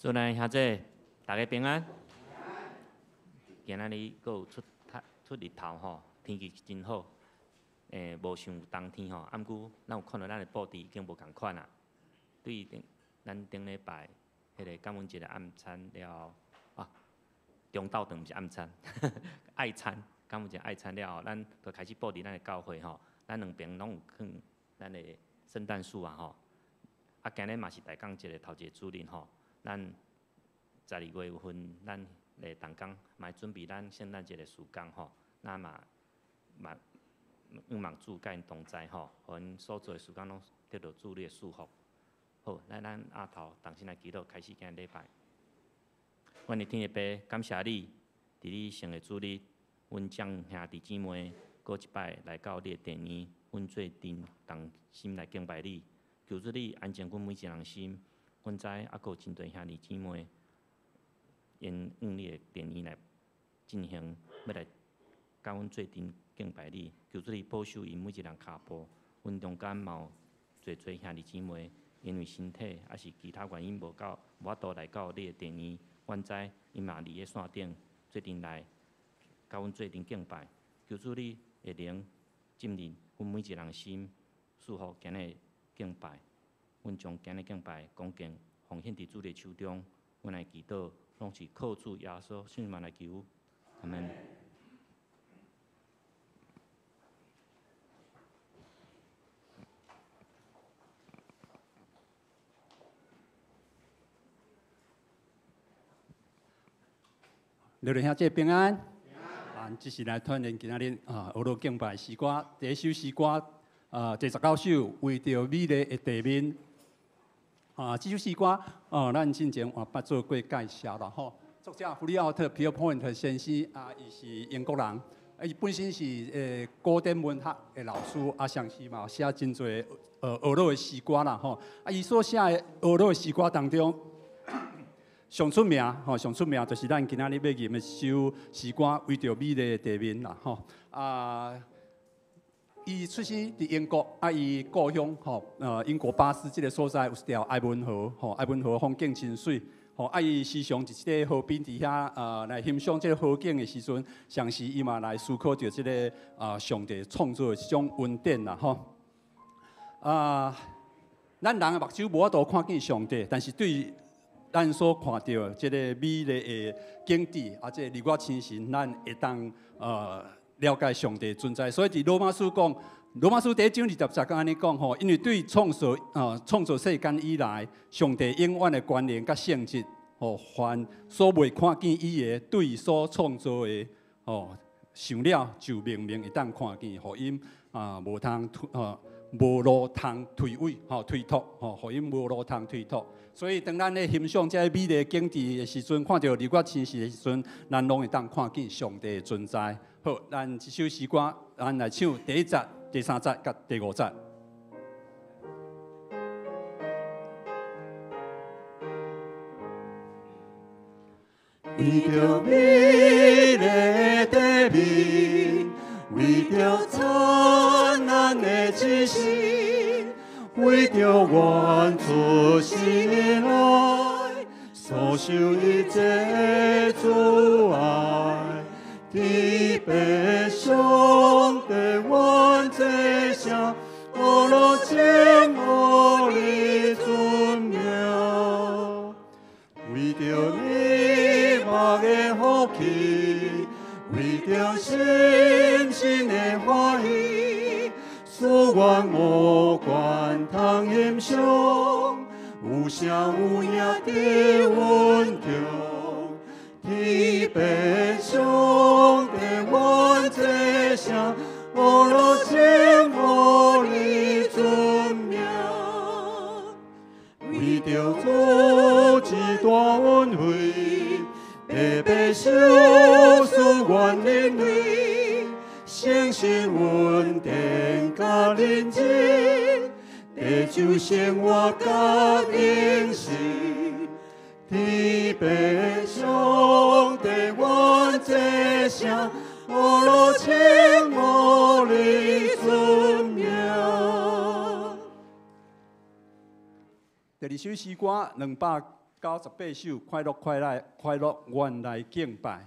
主內兄弟，大家平安。今仔日閣有出太出日頭吼，天氣真好。無像冬天吼，啊，毋過咱有看到咱的布置已經無仝款啊。對頂咱頂禮拜彼個感恩節的暗餐了後，啊，中晝頓毋是暗餐，愛餐，感恩節愛餐了後，咱就開始布置咱的教會吼。咱兩邊攏有囥咱的聖誕樹啊吼。啊，今日嘛是大工節的頭一个主日吼，咱12月份，咱的同工嘛準備咱聖誕節的事工吼，咱嘛嘛仰望主佮𪜶同在吼，予𪜶所做的事工攏得到主你的祝福。好，來咱阿頭同心來祈禱，開始今日禮拜。阮的天父爸，感謝你，佇你聖的主日，阮眾兄弟姊妹閣一擺來到你的殿裡，阮做陣同心來敬拜你，求主你安靜阮每一个人心。阮知猶閣有真濟兄弟姊妹，𪜶往你的殿裡來進行，欲來佮阮做陣敬拜你，求主你保守𪜶每一个人跤步。阮中間嘛有濟濟兄弟姊妹，因為身體抑是其他原因無到，無法度來到你的殿裡。阮知𪜶嘛佇咧線頂做陣來，佮阮做陣敬拜。求主你的靈進入阮每一個人心，祝福今日敬拜。阮將今日敬拜恭敬奉獻佇主的手中，阮來祈禱，攏是靠主耶穌聖名來求，阿門。劉仁兄姐平安。啊，這是來團練今仔日啊，學樂敬拜詩歌，第一首詩歌啊，第19首，為著美麗的地面。啊，這首詩歌啊，咱進前也捌做過介紹啦吼。作者弗里奧特·皮爾波特先生啊，伊是英國人，啊，伊本身是古典文學的老師，啊，同時嘛寫真濟學樂的詩歌啦吼。啊，伊所寫的學樂的詩歌當中，上出名吼，上出名就是咱今仔日欲吟的這首詩歌《為著美麗的地面》啦吼。啊，伊出生佇英國，啊，伊故鄉吼，英國巴斯這个所在有一條埃文河，吼，埃文河風景真媠，吼，啊，伊時常佇這个河邊佇遐，來欣賞這个河景的時陣，同時伊嘛來思考著這个上帝創造的這種恩典啦，吼。啊，咱人的目睭無法度看見上帝，但是對咱所看著的這个美麗的景致，啊，這个日月星辰，咱會當了解上帝存在。所以佇羅馬書講，羅馬書第一章20節閣按呢講吼，因為對創造世間以來，上帝永遠的權能佮性質，吼，凡所未看見伊的，對所創造的，吼，想了就明明會當看見，予𪜶啊無通推啊無路通推諉，吼推脫，吼，予𪜶無路通推脫。所以當咱咧欣賞這个美麗景致的時陣，看著日月星辰的時陣，咱攏會當看見上帝的存在。好，咱這首詩歌，咱來唱第一節、第三節佮第五節。為著美麗的地面，為著燦爛的知識，為著願出心來，所受一切阻礙，天父上帝願這聲，呵咾稱呼你尊名，為著你目的福氣，為著心心的歡喜，所願無關通欣賞，有聲有影佇阮中。天父上帝願這聲，呵咾稱呼你尊名，為著主之大恩惠，白白賞賜阮人類，誠實恩典佮仁慈，地球生活佮永生。天父上帝願這聲，呵咾稱呼你尊名。第二首詩歌98首，快樂快樂快樂，阮來敬拜。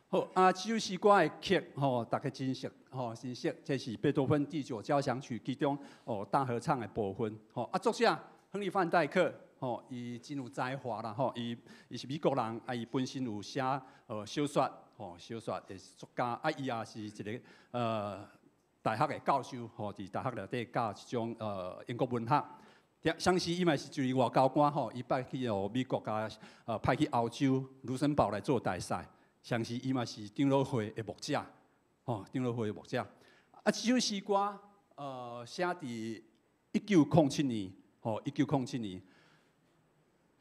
好，啊，這首詩歌的曲吼，大家真熟，吼，真熟。這是貝多芬第九交響曲其中哦大合唱的部分。吼，啊，作者亨利范戴克，吼，伊真有才華啦，吼，伊是美國人，啊，伊本身有寫小說，吼，小說的作家，啊，伊也是一個大學的教授，吼，佇大學內底教這種英國文學。相時伊嘛是一個外交官，吼，伊派去予美國共派去歐洲盧森堡來做大使。相時伊嘛是長老會的牧者，吼，長老會的牧者。啊，這首詩歌，寫佇1907年，吼，一九零七年，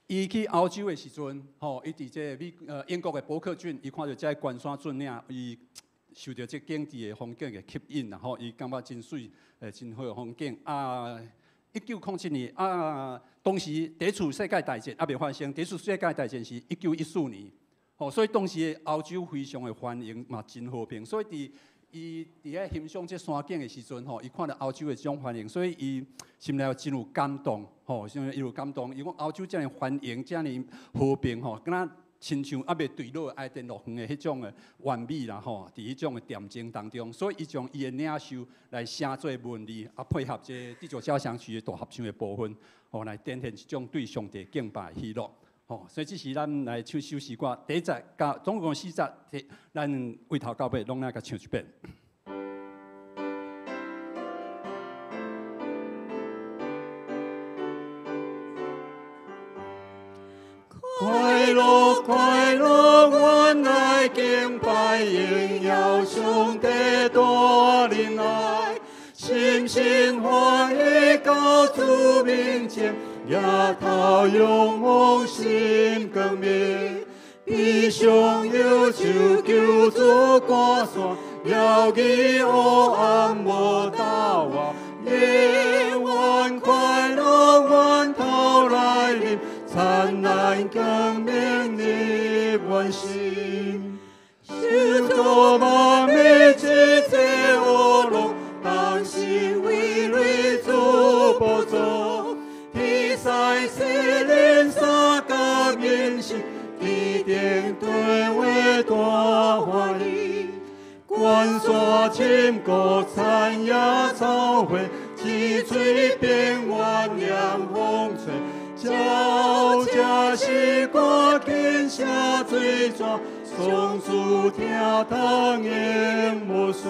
伊去歐洲的時陣，吼，伊佇這個英國的伯克郡，伊看著這個關山峻嶺，伊受著這景緻的風景的吸引，吼，伊感覺真媠，真好的風景。啊，1907年，啊，當時第一次世界大戰猶未發生，第一次世界大戰是1914年。吼，所以當時的歐洲非常的繁榮嘛，真和平。所以佇伊佇咧欣賞這山景的時陣，吼，伊看著歐洲的這種繁榮，所以伊心內真有感動，吼，啥物伊有感動。伊講歐洲遮爾繁榮，遮爾和平，吼，敢若親像猶未墜落愛電樂園的彼種的完美啦，吼，佇彼種的恬靜當中，所以伊將伊的領袖來寫做文字，啊，配合這個第九交響曲的大合唱的部分，吼，來展現這種對上帝敬拜的喜樂。吼，所以這是咱來唱首詩歌，第一節佮總共四節，咱為頭到尾攏來共唱一遍。快樂快樂，阮來敬拜，榮耀上帝大仁愛，深深歡喜到主面前。額頭仰望心光明，悲傷憂愁求主趕散，搖起黑暗無斗活，永遠快樂源頭來臨，燦爛光明入阮心。受造萬物一切烏龍，同心為蕊主寶座。天使世人三角形式，天顶对话大歡喜。關山深谷田野草花，青翠平原涼風吹。鳥食詩歌輕聲水泉，上主聽通永無散。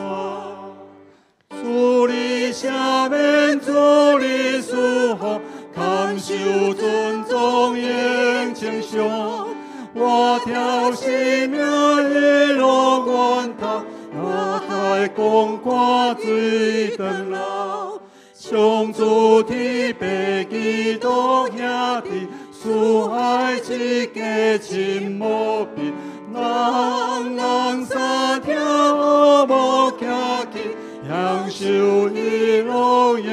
主你赦免，主你賜福。堪受尊重永稱頌，我跳生命的路源頭，大海廣闊水長流。上主天父基督兄弟，慈愛之家親無比，人人三聽烏無客氣，享受喜樂永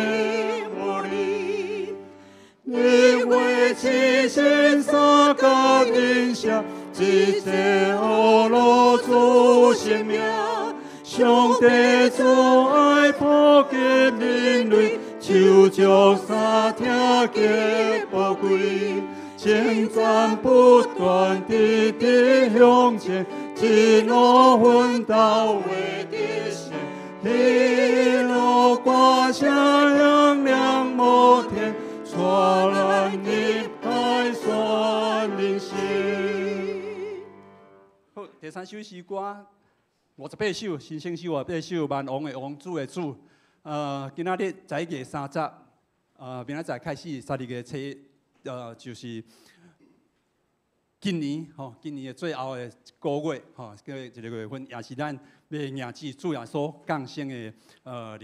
無離。日月七星三角人聲，一切呵咾主聖名。上帝慈愛普及人類，手足三聽極寶貴，稱讚不斷，直直向前，一路奮鬥為得勝。喜樂歌聲響亮摩天，帶咱入凱旋人生。好，第三首詩歌，58首，新生首58首，萬王的王，主的主。今仔日11月30，明仔載開始，12月7，就是今年吼，今年的最後的一個月吼，叫一個月份，也是咱欲迎接主耶穌降生的日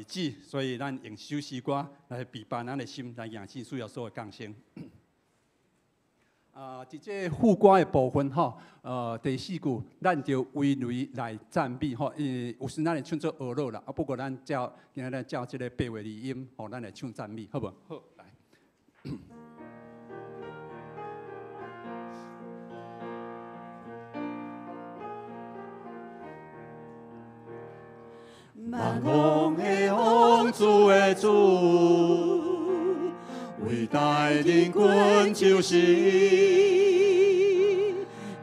子，所以咱用這首詩歌來備辦咱的心，來迎接主耶穌的降生。啊，佇這副歌的部分吼，第四句，咱著圍雷來讚美吼，因為有時咱會唱做呵咾啦，啊，不過咱照今仔日照這個白話字音，吼，咱來唱讚美，好無？好，來。萬王的王，主的主，為大领君就是伊，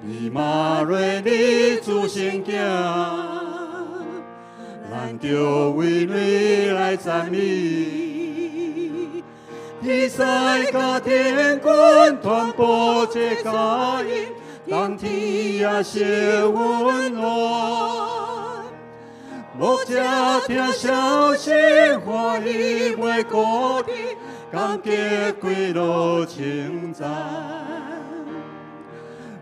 以马内利主圣子，咱著为你来赞美。天使佮天军传播这佳音，当天也是温暖。牧者听消息，欢喜袂顾地，感激归落称赞。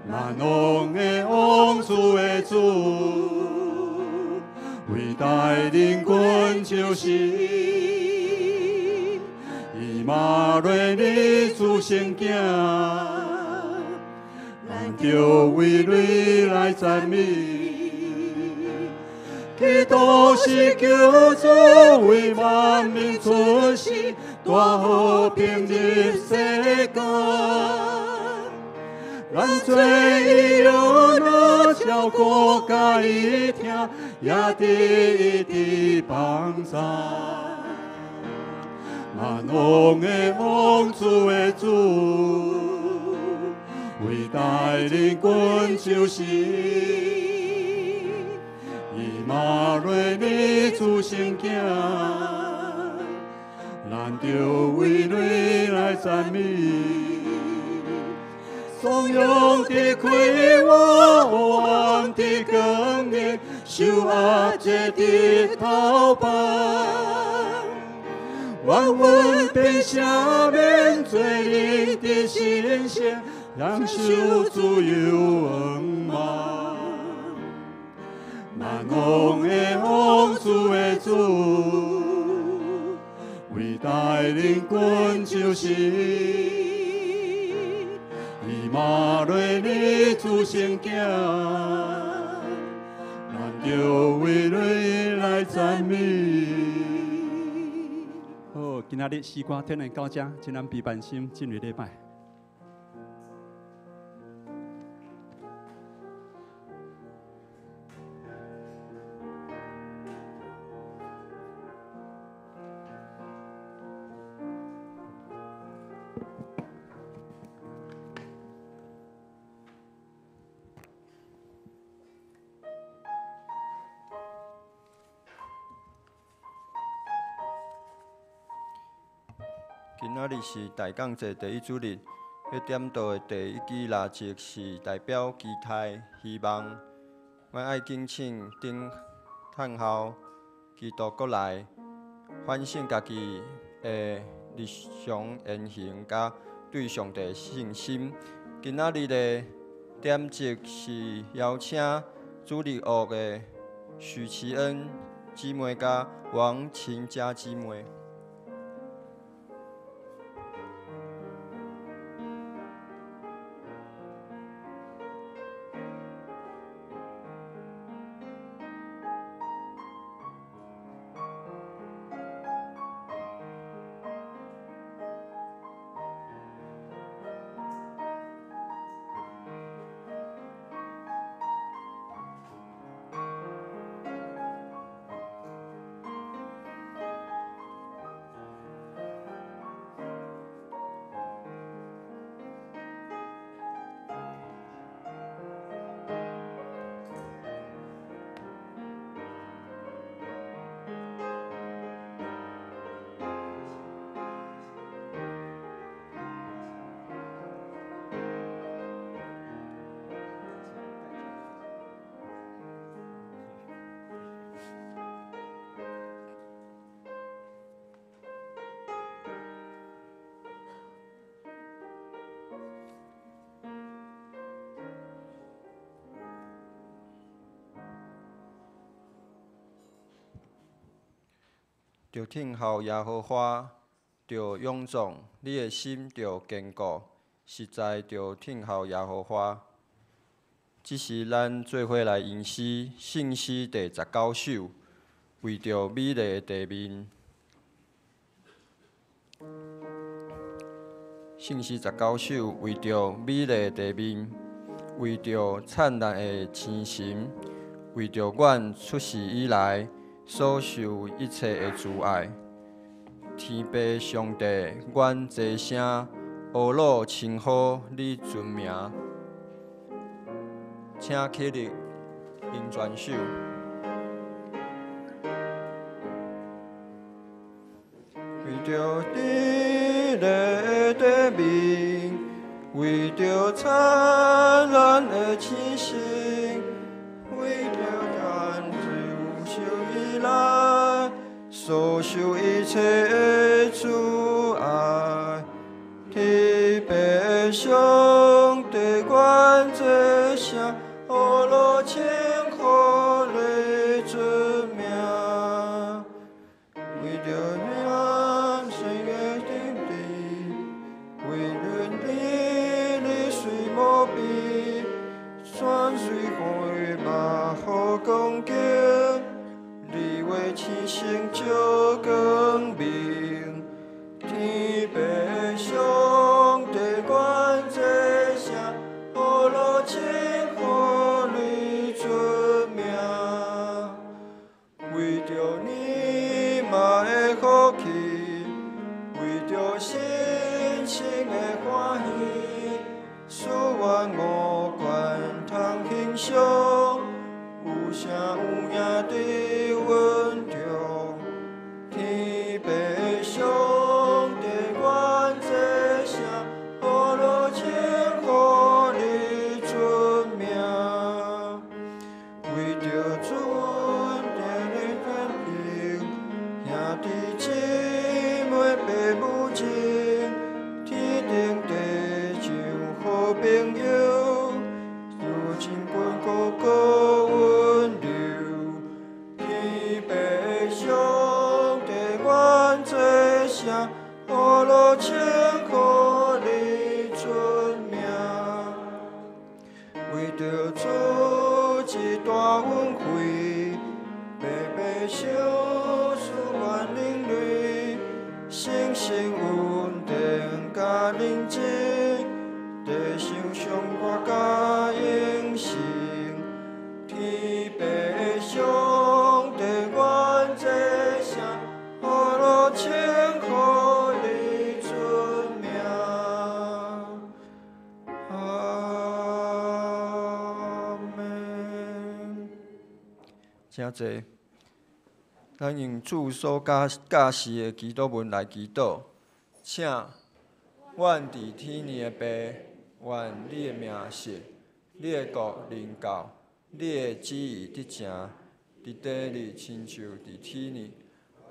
万王的王，主的主，伟大领军就是伊，以马内利主圣子，咱著为你来赞美。基督是救主，为万民出世，带和平入世间。咱做伊约拿，照顾佮伊听，也伫伊伫帮助。万王的王，主的主，伟大领军就是伊，以马内利主圣子，咱著为你来赞美。颂扬的快活，黑暗的光明，受压制的头班。愿阮变赦免罪人的神圣，享受自由圆满。万王的王，主的主，伟大领军就是伊，以马内利主圣子，咱著为你来赞美。好，今仔日诗歌天然到这，请咱闭班心进入礼拜。今仔日是大讲节第一主日，要点灯的第一支蜡烛是代表期待、希望。阮爱敬请顶叹候基督阁来，反省家己的日常言行，佮对上帝信心。今仔日的点烛是邀请主日学的许奇恩姊妹佮王琴佳姊妹。著听候耶和华，著勇壮，你的心著坚固，实在著听候耶和华。这是咱做伙来吟诗，圣诗第19首，为著美丽的地面。圣诗19首，为著美丽的地面，为著灿烂的星辰，为著阮出世以来所受一切的慈爱，天父上帝，愿齐声呵咾称呼你尊名，请起立，用全首。为著你的地面，为著灿烂的星星，为著咱自有生以来所受一切的慈爱，天父上帝，愿齐声呵咾称呼你尊名，为著咱生的天地，为阮你你虽无比，山水海嘛好光景，你话星星照光明，天父上帝，愿齐声呵咾称呼你尊名，为著你嘛的福气，为著新生的欢喜，使阮五官通欣赏，有声有影伫阮中。天父上帝，愿齐声呵咾称呼你尊名，为著主恩典的天平，兄弟姊妹爸母情，天顶地上好朋友，如今坚固阁温柔。天父上帝，愿齐声呵咾称呼你尊名，为著主一大恩惠，白白赏赐阮人类，圣神恩典佮宁静，地上上我佮永生。天父上帝，愿齐声呵咾称呼你尊名。阿们。请坐。咱用主所教教示的祈祷文来祈祷，请阮伫天顶的父，愿你的名圣，你的国临到，你的旨意得成，伫地里亲像伫天顶。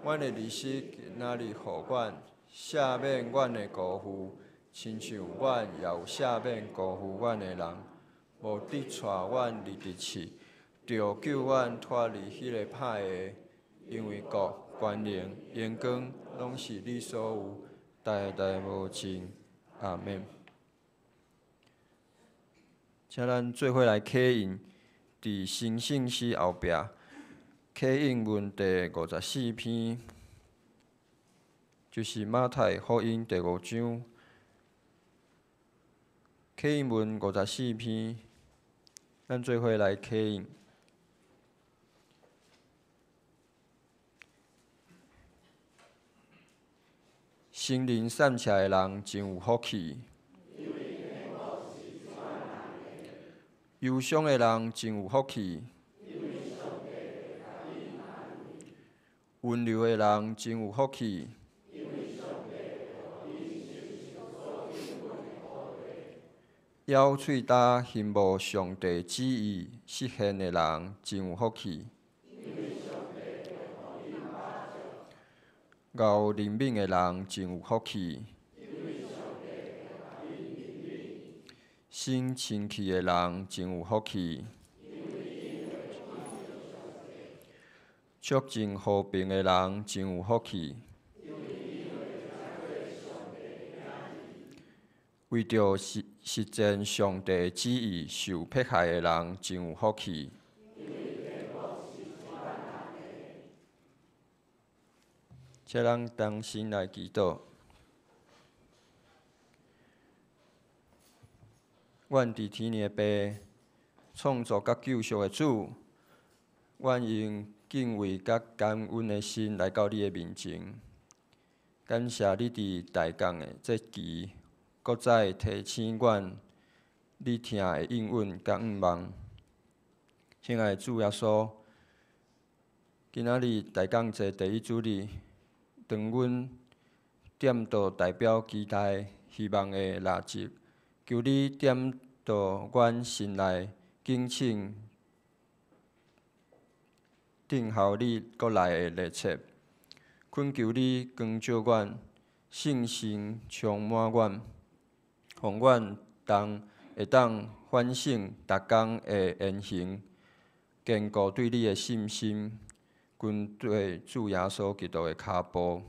阮的日食今仔日予阮，赦免阮的辜负，亲像阮也有赦免辜负阮的人。无得带阮入伫试，著救阮脫離彼个歹的。因為國、權能、榮光，攏是你所有，代代無盡。阿們。請咱做伙來啟應，佇成聖詩後壁，啟應文第54篇，就是馬太福音第五章。啟應文五十四篇，咱做伙來啟應。心靈散赤的人真有福氣，憂傷的人真有福氣，溫柔的人真有福氣，咬喙焦欣慕上帝旨意實現的人真有福氣。𠢕憐憫的人真有福氣，心清氣的人真有福氣，促進和平的人真有福氣，為著實踐上帝旨意受迫害的人真有福氣。請咱同心來祈禱。阮佇天頂的父，創造佮救贖的主，阮用敬畏佮感恩的心來到你的面前。感謝你佇大港的節期，閣再提醒阮你疼的應允佮向望。親愛的主耶穌，今仔日大港節第一主日，當阮點著代表期待、希望的蠟燭，求你點著阮心內敬請等候你閣來的熱切。懇求你光照阮，聖神充滿阮，予阮當會當反省逐工的言行，堅固對你的信心，跟綴主耶穌基督的跤步。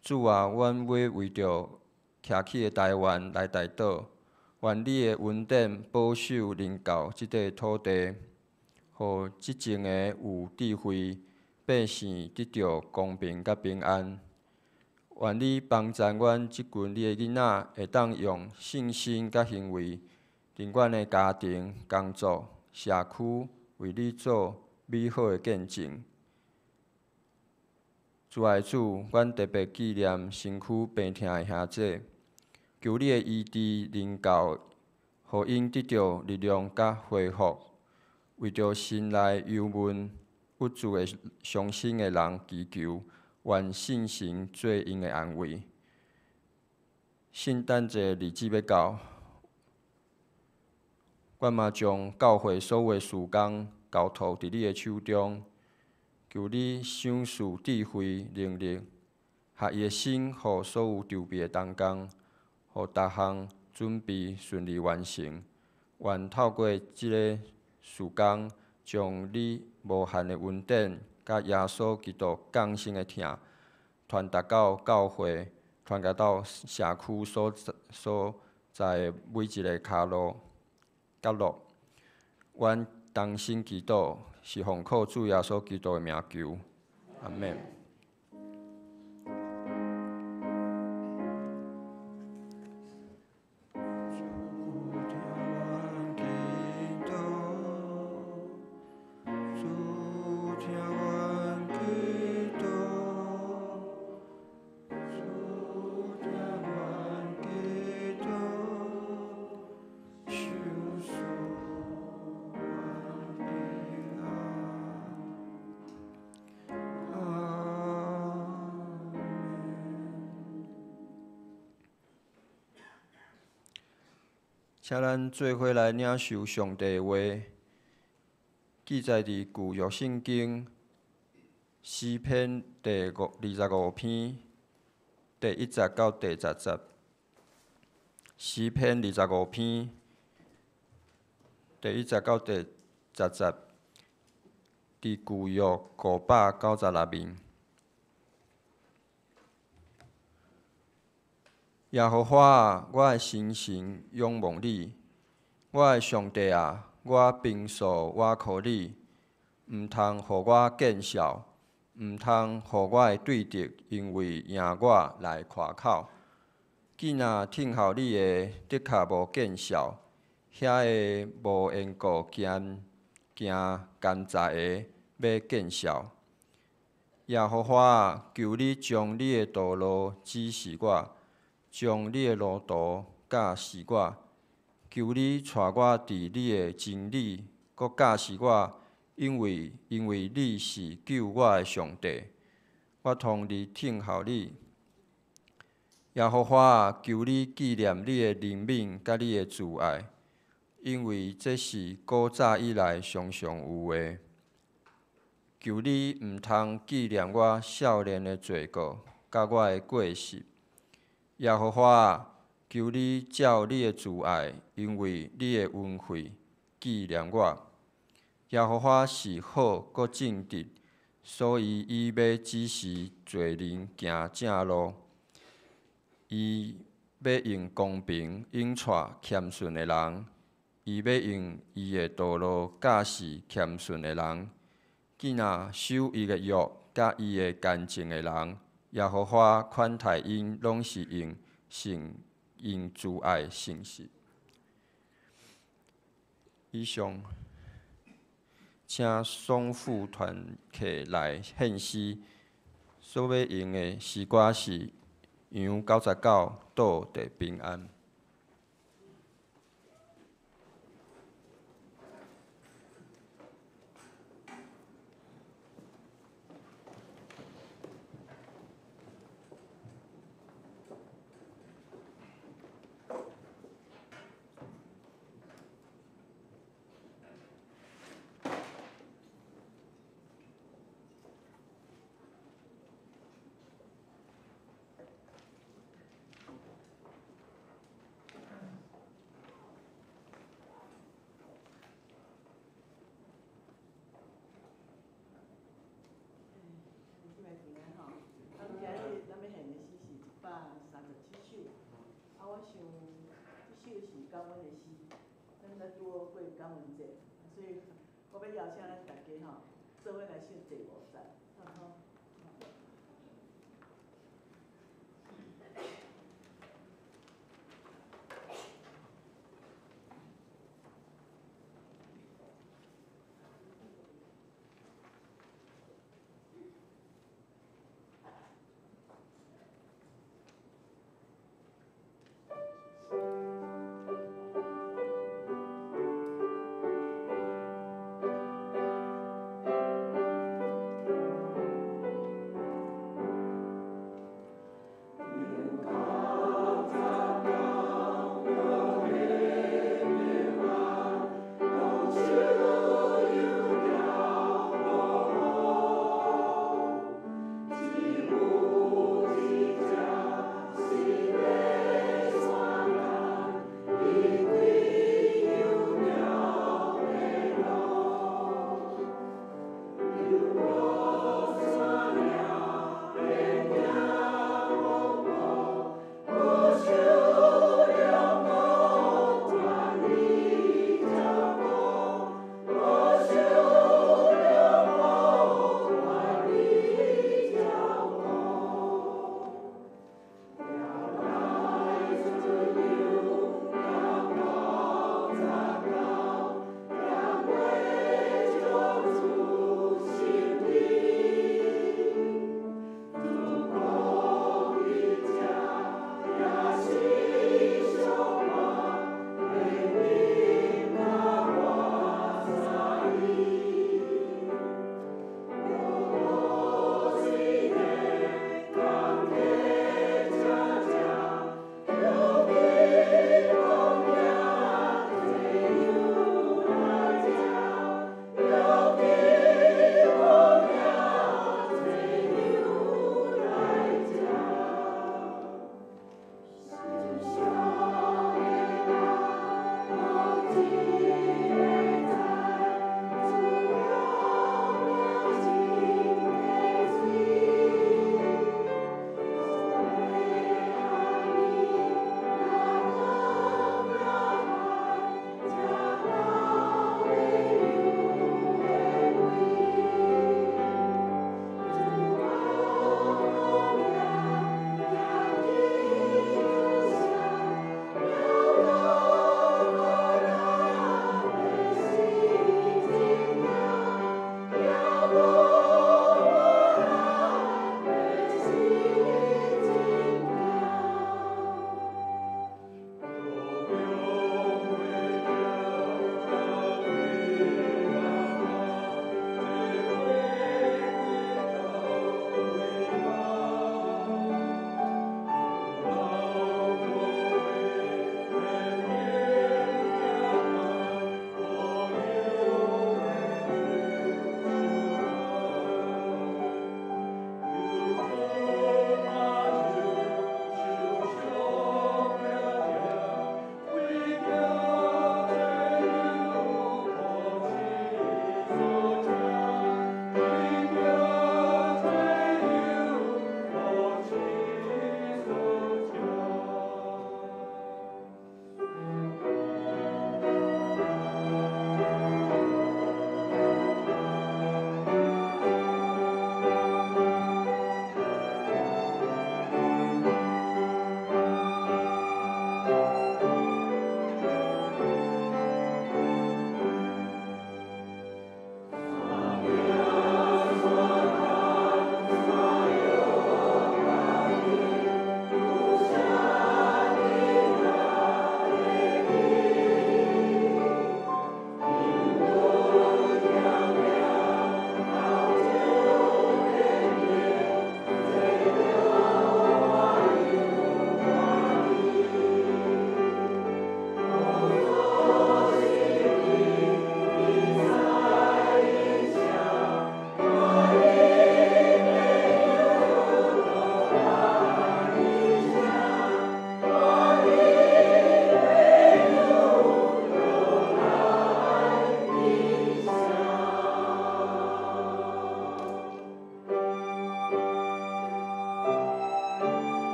主啊，阮欲為著徛起的台灣來代禱，願你的恩典保守臨到這塊土地，予執政的有智慧，百姓得著公平佮平安。願你幫贊阮這群你的囡仔，會當用信心佮行為，佇阮的家庭、工作、社區，為你做美好的見證。慈愛主，阮特別紀念身軀病疼的兄姐，求你的醫治臨到，予𪜶得著力量佮恢復，為著心內憂悶、鬱卒的傷心的人祈求，願聖神做𪜶的安慰。聖誕節日子欲到，阮嘛將教會所有的事工交託佇你的手中，求你賞賜智慧、能力，合伊的心，予所有籌備的同工，予逐項準備順利完成。願透過這个事工，將你無限的恩典，佮耶穌基督降生的疼，傳達到教會，傳達到社區所在的每一个跤落角落。阮同心祈禱，是奉靠主耶穌基督的名求，阿們。請咱做伙來領受上帝的話，記載佇舊約聖經詩篇第25篇第一節到第十節。詩篇二十五篇第一節到第十節，佇舊約596面。耶和華啊，我的心神仰望你，我的上帝啊，我平素倚靠你，毋通予我見笑，毋通予我的對敵因為贏我來誇口。囝仔聽候你的，的確無見笑，遐个無緣故驚驚甘蔗的，欲見笑。耶和華啊，求你將你的道路指示我。將你的路途教示我，求你帶我佇你的真理，閣教示我，因為你是救我的上帝，我通日聽候你。耶和華啊，求你紀念你的憐憫佮你的慈愛，因為這是古早以來常常有的。求你毋通紀念我少年的罪過，佮我的過失。耶和華啊，求你照你的慈愛，因為你的恩惠紀念我。耶和華是好閣正直，所以伊欲指示罪人行正路。伊欲用公平引帶謙遜的人，伊欲用伊的道路教示謙遜的人。囝仔守伊的約，佮伊的乾淨的人。耶和華寬待𪜶，攏是用信用慈愛誠實。以上，請雙副團契來獻詩，所欲用的诗歌是羊99倒地平安。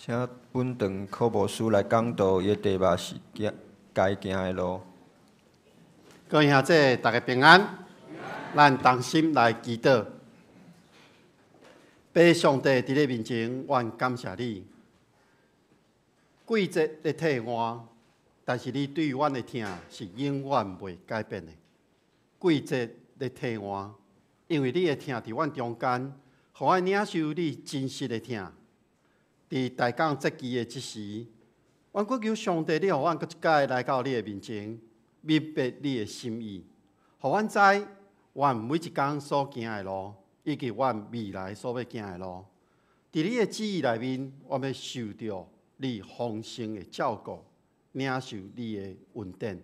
請本堂柯牧師來講道，伊的題目是行該行的路。各位兄弟，大家平安。咱同心來祈禱。父上帝佇你面前，阮感謝你。季節咧替換，但是你對阮的疼是永遠袂改變的。季節咧替換，因為你的疼佇阮中間，予阮領受你真實的疼。佇大港節期的這時，阮閣求上帝，你予阮閣一擺來到你的面前，明白你的心意，予阮知阮每一工所行的路，以及阮未來所欲行的路。佇你的旨意內面，我欲受著你豐盛的照顧，領受你的恩典。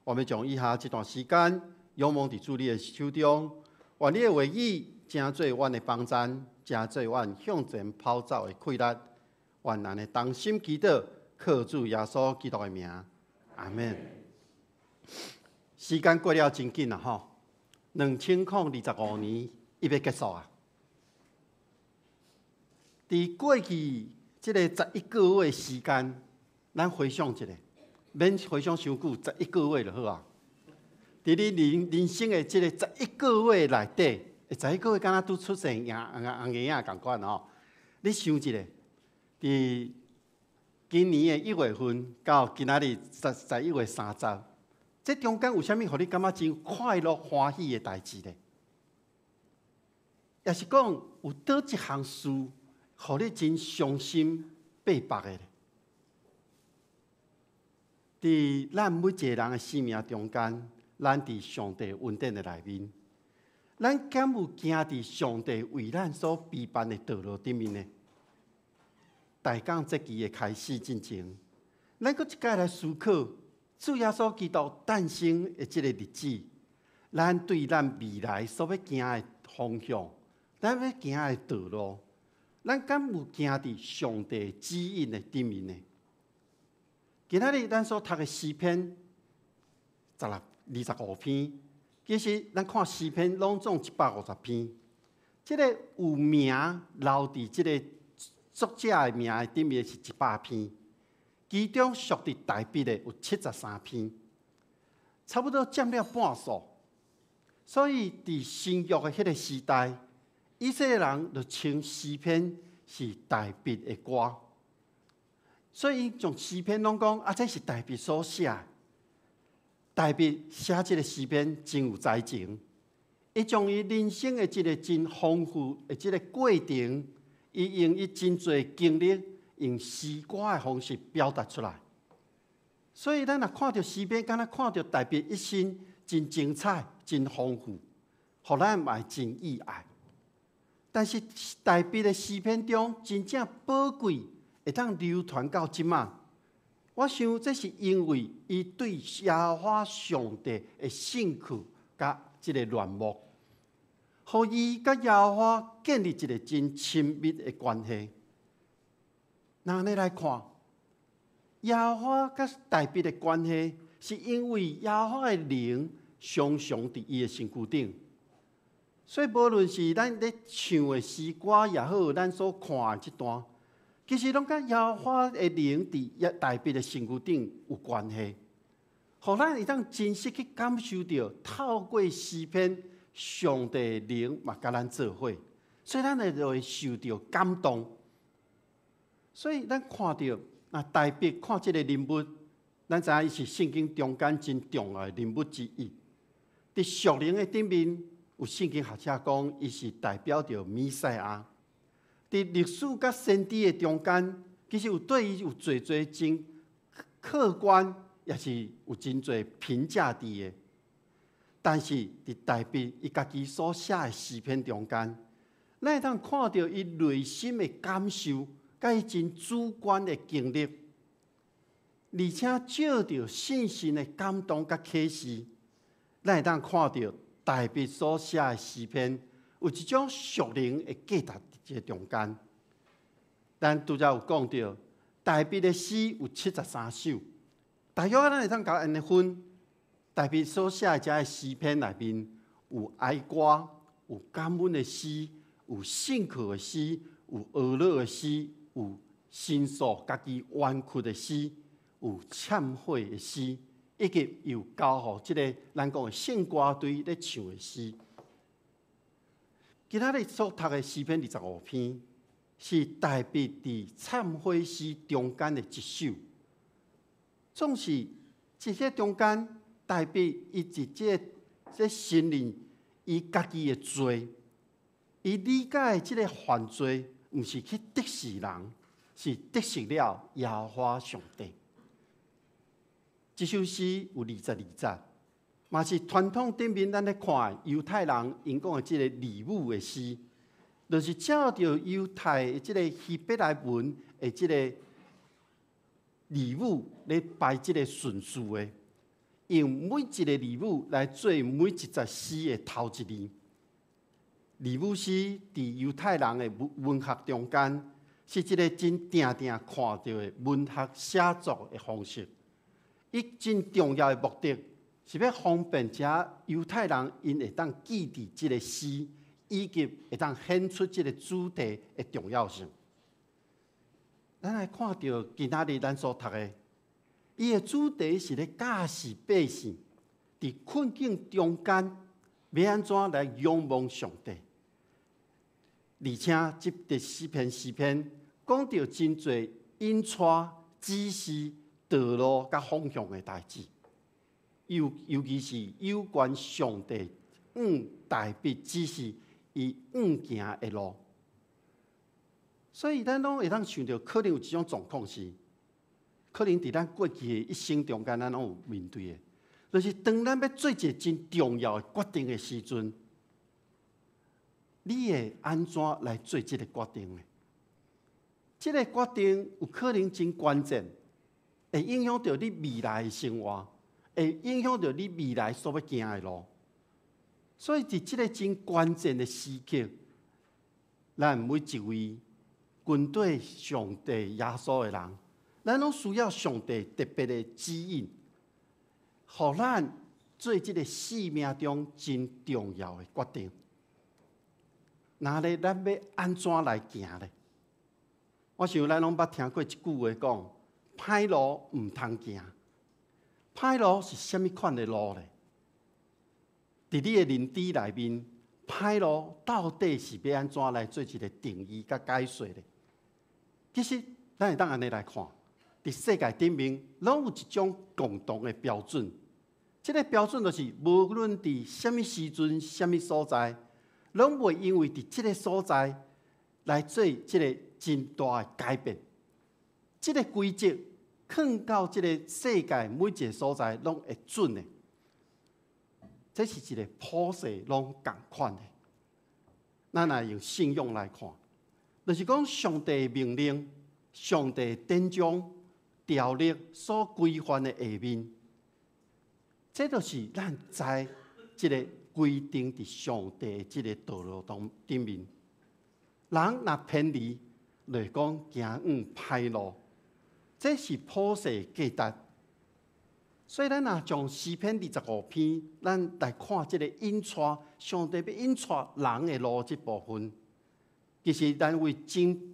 我欲將以下這段時間仰望佇主你的手中，願你的話語成做阮的幫贊，成做阮向前跑走的氣力。願咱的同心祈禱，靠主耶穌基督的名，阿們。時間過了真緊啊！吼，2025年伊欲結束啊！佇過去這个11個月的時間，咱回想一下，免回想傷久，十一個月就好啊。佇你人生的這个十一個月內底，十一個月敢若拄出世嬰紅嬰仔仝款吼。你想一下，佇今年的1月份到今仔日11月30，這中間有啥物予你感覺真快樂歡喜的代誌咧？抑是講有佗一項事，予你真傷心閉目的咧？佇咱每一个人的生命中間，咱佇上帝恩典的內面，咱敢有行佇上帝為咱所備辦的道路頂面呢？大港節期的開始進前，咱閣一擺來思考主耶穌基督誕生的這个日子，咱對咱未來所欲行的方向，咱欲行的道路，咱敢有行佇上帝指引的頂面呢？今仔日咱所讀的詩篇十六、25篇，其實咱看詩篇攏總150篇，這个有名留佇這个作者的名的頂面是100篇，其中屬佇大衛的有73篇，差不多佔了半數。所以佇新約的彼个時代，以色列人就稱詩篇是大衛的歌。所以𪜶將詩篇攏講啊，這是大衛所寫。大衛寫這个詩篇真有才情，伊將伊人生的這个真豐富的這个過程，伊用伊真濟經歷，用詩歌的方式表達出來。所以咱若看著詩篇，敢若看著大衛一生真精彩、真豐富，予咱嘛會真意愛。但是大衛的詩篇中真正寶貴，會當流傳到這馬。我想這是因為伊對耶和華上帝的興趣佮這个戀慕，予伊佮耶和華建立一个真親密的關係。若按呢來看，耶和華佮大衛的關係，是因為耶和華的靈常常佇伊的身軀頂。所以無論是咱咧唱的詩歌也好，咱所看的這段，其實攏佮耶和華的靈佇大衛的身軀頂有關係，予咱會當真實去感受著，透過詩篇，上帝的靈嘛佮咱做伙，所以咱會就會受著感動。所以咱看著啊，大衛看這个人物，咱知影伊是聖經中間真重要的人物之一。佇屬靈的頂面，有聖經學者講，伊是代表著彌賽亞。佇歷史佮先知的中間，其實有對伊有濟濟真客觀，也是有真濟評價佇的。但是佇大衛伊家己所寫的詩篇中間，咱會當看著伊內心的感受，佮伊真主觀的經歷，而且借著聖神的感動佮啟示，咱會當看著大衛所寫的詩篇有一種屬靈的價值佇這中間。咱拄才有講著，大衛的詩有73首，大約咱會當共按呢分。大衛所寫的這个詩篇內面有哀歌，有感恩的詩，有信靠的詩，有哀樂的詩，有申訴家己冤屈的詩，有懺悔的詩，以及有交予這个咱講的聖歌隊咧唱的詩。今仔日所讀的詩篇二十五篇，是大衛佇懺悔詩中間的一首。總是這些中間，大衛伊直接這承認伊家己的罪，伊理解這个犯罪，毋是去得罪人，是得罪了耶和華上帝。這首詩有22節，嘛是傳統頂面咱咧看猶太人𪜶講的這个字母的詩，就是照著猶太的這个希伯來文的這个字母咧排這个順序的，用每一个字母來做每一節詩的頭一字。字母詩佇猶太人的文學中間，是一个真定定看著的文學寫作的方式。伊真重要的目的是欲方便遮猶太人𪜶會當記佇這个詩，以及會當顯出這个主題的重要性。咱來看著今仔日咱所讀的，伊的主題是咧教示百姓，佇困境中間欲按怎來仰望上帝。而且這第四篇詩篇講著真濟引帶指示道路佮方向的代誌，尤其是有關上帝向大衛指示伊向行的路。所以咱攏會當想著，可能有一種狀況是，可能佇咱過去的一生中間，咱攏有面對的，就是當咱欲做一个真重要的決定的時陣，你會按怎來做這个決定呢？這个決定有可能真關鍵，會影響著你未來的生活，會影響著你未來所欲行的路。所以，佇這个真關鍵的時刻，咱每一位跟綴上帝耶穌的人，咱攏需要上帝特別的指引，予咱做這个生命中真重要的決定。那咧，咱欲按怎來行咧？我想咱攏捌聽過一句話講：歹路毋通行。歹路是啥物款的路咧？佇你的認知內面，歹路到底是欲按怎來做一个定義佮解說咧？其實，咱會當按呢來看，佇世界頂面，攏有一種共同的標準。這个標準就是，無論佇啥物時陣、啥物所在，攏袂因為佇這个所在來做這个真大的改變。這个規則放到這个世界每一个所在，攏會準的。這是一个普世攏仝款的。咱若用信仰來看，就是講上帝命令、上帝典章、條例所規範的下面，這就是咱知這个規定佇上帝這个道路當頂面。人若偏離，就會講行往歹路，這是普世價值。所以咱若將詩篇二十五篇，咱來看這个引帶上帝欲引帶人的路這部分，其實咱為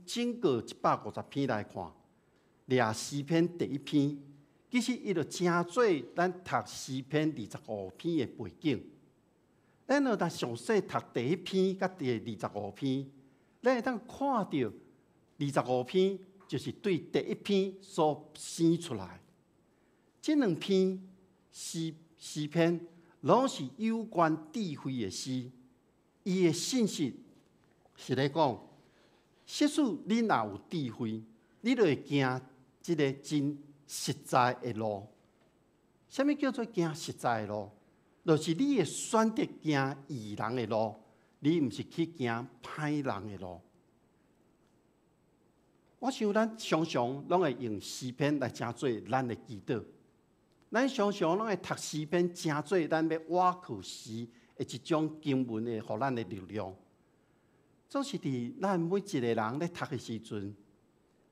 整個150篇來看，掠詩篇第一篇，其實伊就成做咱讀詩篇二十五篇的背景。咱若詳細讀第一篇佮第二十五篇，咱會當看著二十五篇就是對第一篇所生出來。這兩篇詩篇攏是有關智慧的詩，伊的信息是咧講，即使你若有智慧，你就會行這个真實在的路。啥物叫做行實在的路？就是你會選擇行義人的路，你毋是去行歹人的路。我想咱常常攏會用詩篇來成做咱的祈禱。咱常常攏會讀詩篇，成做咱欲倚靠時的一種經文的，予咱的力量。總是佇咱每一个人咧讀的時陣，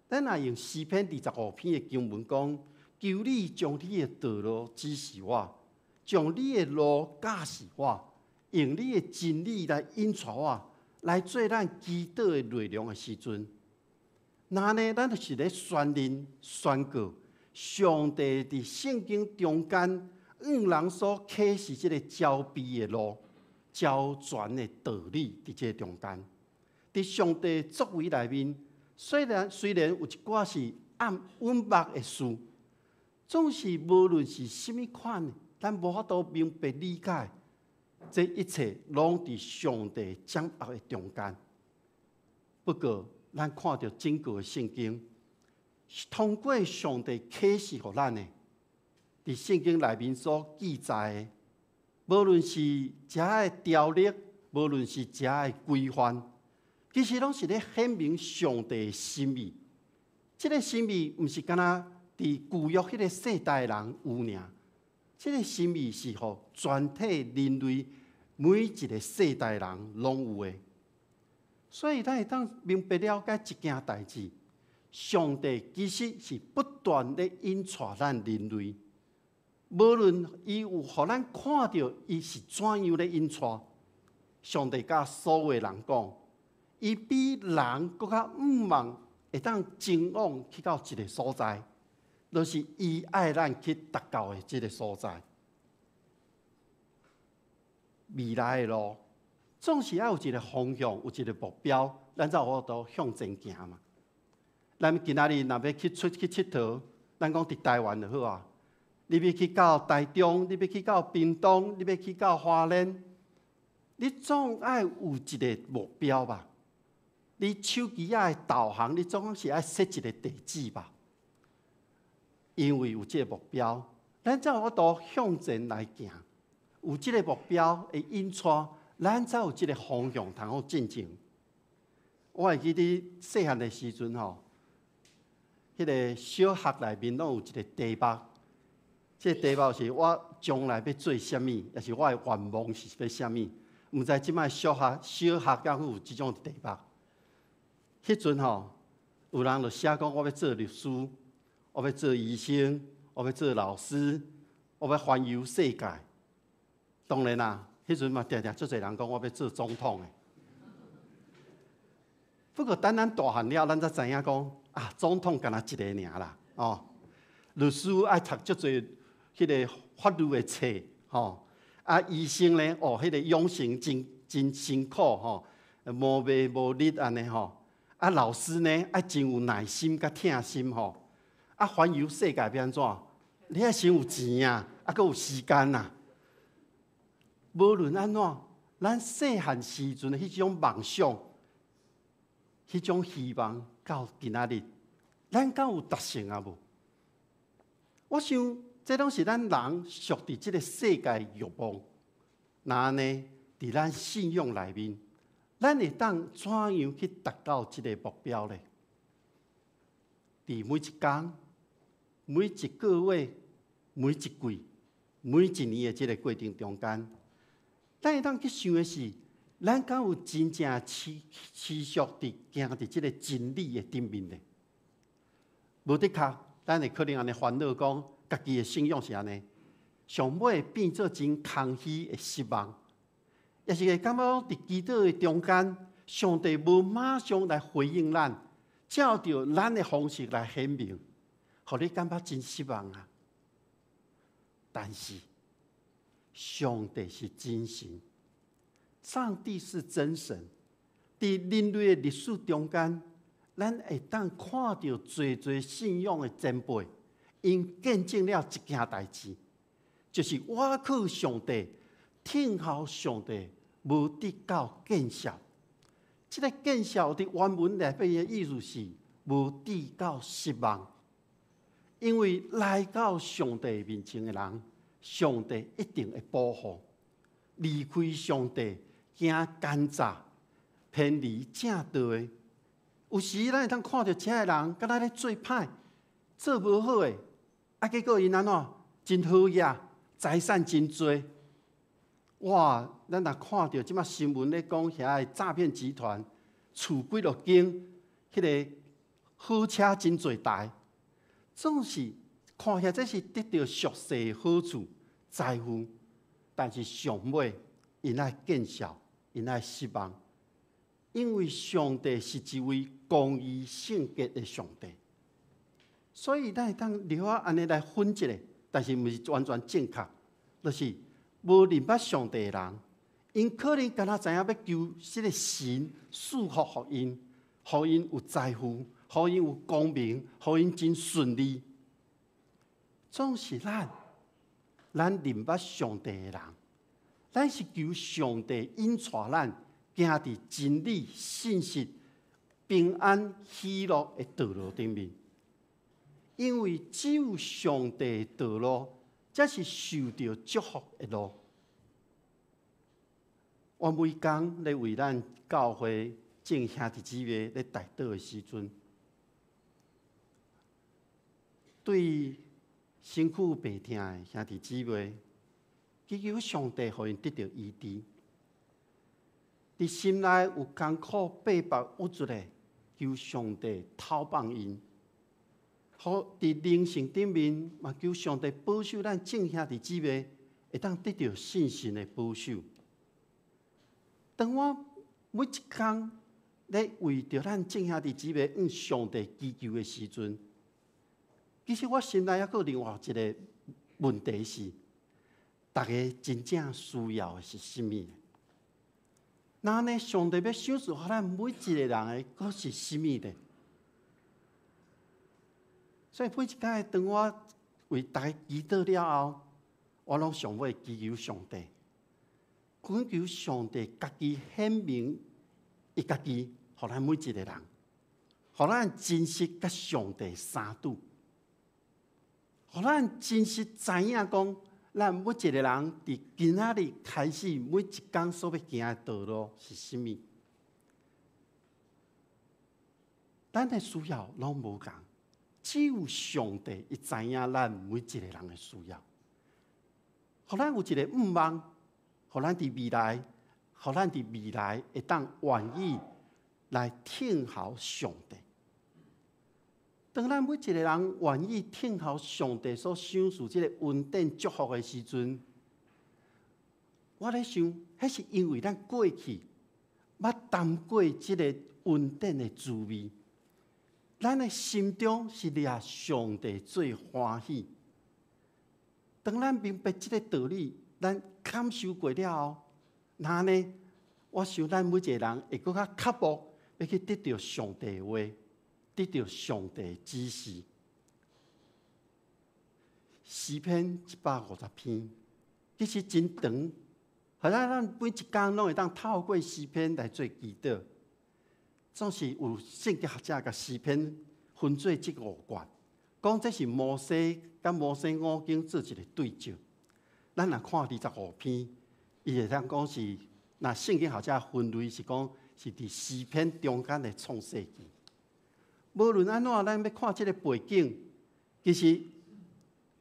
咱若用詩篇二十五篇的經文講：求你將你的道路指示我，將你的路教示我，用你的真理來引帶我，來做咱祈禱的內容的時陣，那呢，咱就是咧宣認宣告，上帝佇聖經中間，向人所啟示這個召備的路、召全的道理，佇這個中間，佇上帝作為內面，雖然有一寡是暗隱密的事，總是無論是啥物款的，咱無法度明白理解，這一切攏佇上帝掌握的中間。不過，咱看著整個的聖經，是通過上帝啟示予咱的，佇聖經內面所記載的，無論是遮的條例，無論是遮的規範，其實攏是咧顯明上帝的心意。這個心意毋是干焦佇舊約彼個世代的人有爾，這個心意是予全體人類每一個世代人攏有的。所以，咱會當明白了解一件代誌：上帝其實是不斷咧引帶咱人類，無論伊有予咱看著伊是怎樣咧引帶，上帝佮所有的人講，伊比人閣較向望會當前往去到一個所在，就是伊愛咱去達到的這個所在。未來的路總是愛有一個方向，有一個目標，咱才有法度向前行嘛。咱今仔日若欲去出去𨑨迌，咱講佇台灣就好啊。你欲去到台中，你欲去到屏東，你欲去到花蓮，你總愛有一個目標吧？你手機仔的導航，你總是愛設一個地址吧？因為有這個目標，咱才有法度向前來行。有這個目標的引帶，咱才有這個方向通好進前。我會記得細漢的時陣吼，彼個小學內面攏有一個題目，這個題目是我將來欲做啥物，抑是我的願望是欲啥物？毋知這擺小學小學敢有這種題目？彼陣吼，有人就寫講我欲做律師，我欲做醫生，我欲做老師，我欲環遊世界。當然啦，彼陣嘛，定定足濟人講我欲做總統的。不過等咱大漢了，咱才知影講啊，總統干焦一个爾啦，哦，律師愛讀足濟彼個法律的冊，吼，啊，醫生咧，哦，彼個養成真真辛苦吼，無夜無日按呢吼，啊，老師呢愛真有耐心佮疼心吼，啊，環遊世界欲按怎？你愛先有錢啊，啊，閣有時間啊。無論按怎，咱細漢時陣的彼種夢想、彼種希望，到今仔日，咱敢有達成啊無？我想，這攏是咱人屬佇這個世界的慾望。若按呢，佇咱信仰內面，咱會當怎樣去達到這個目標呢？佇每一工、每一個月、每一季、每一年的這個過程中間，咱會當去想的是，咱敢有真正持持續佇行佇這個真理的頂面呢？無的確，咱會可能按呢煩惱講，家己的信仰是按呢，上尾變做真空虛的失望，抑是會感覺佇祈禱的中間，上帝無馬上來回應咱，照著咱的方式來顯明，予你感覺真失望啊！但是，上帝是真神，上帝是真神。佇人類的歷史中間，咱會當看著濟濟信仰的前輩，𪜶見證了一件代誌，就是倚靠上帝、聽候上帝，無得到見效。這個見效佇原文內面的意思是無得到失望，因為來到上帝面前的人，上帝一定會保護。離開上帝，行奸詐，偏離正道的。有時咱會當看著這个人，敢若咧做歹、做無好的，啊，結果𪜶按怎真好額，財產真濟。哇！咱若看著這擺新聞咧講，遐个詐騙集團厝幾落間，彼個好車真濟台，總是看起來這是得著俗世的好處、財富，但是上尾𪜶愛見笑，𪜶愛失望。因為上帝是一位公義聖潔的上帝，所以咱會當留啊按呢來分一下，但是毋是完全正確，就是無認捌上帝的人，𪜶可能敢若知影欲求這个神賜福予𪜶，予𪜶有財富，予𪜶有光明，予𪜶真順利。總是咱，咱認捌上帝的人，咱是求上帝引帶咱行佇真理、信實、平安、喜樂的道路頂面。因為只有上帝的道路，才是受著祝福的路。我每工咧為咱教會眾兄弟姊妹咧代禱的時陣，對身軀病痛的兄弟姊妹，祈求上帝予𪜶得著醫治。佇心內有艱苦、逼迫、鬱卒的，求上帝透放𪜶。予佇靈性頂面，嘛求上帝保守咱眾兄弟姊妹，會當得著信心的保守。當我每一工咧為著咱眾兄弟姊妹向上帝祈求的時陣，其實我心內猶閣有另外一个問題是：大家真正需要的是啥物？那呢，上帝欲賞賜予咱每一个人的，閣是啥物呢？所以每一擺當我為大家祈禱了後，我攏上尾祈求上帝，懇求上帝家己顯明伊家己，予咱每一个人，予咱真實佮上帝相拄，予咱真實知影講，咱每一个人佇今仔日開始每一工所欲行的道路是啥物？咱的需要攏無仝，只有上帝伊知影咱每一個人的需要。予咱有一个向望，予咱佇未來，予咱佇未來會當願意來聽候上帝。當咱每一個人願意聽候上帝所賞賜這个恩典祝福的時陣，我咧想，彼是因為咱過去捌擔過這个恩典的滋味，咱的心中是掠上帝做歡喜。當咱明白這个道理，咱感受過了後，那呢，我想咱每一個人會閣較渴慕，欲去得著上帝的話。得著上帝指示，詩篇150篇，其實真長，予咱每一工攏會當透過詩篇來做祈禱。總是有聖經學者共詩篇分做這五卷，講這是摩西佮摩西五經做一个對照。咱若看25篇，伊會當講是，若聖經學者分類是講是佇詩篇中間的創世記。無論按怎，咱欲看這个背景，其實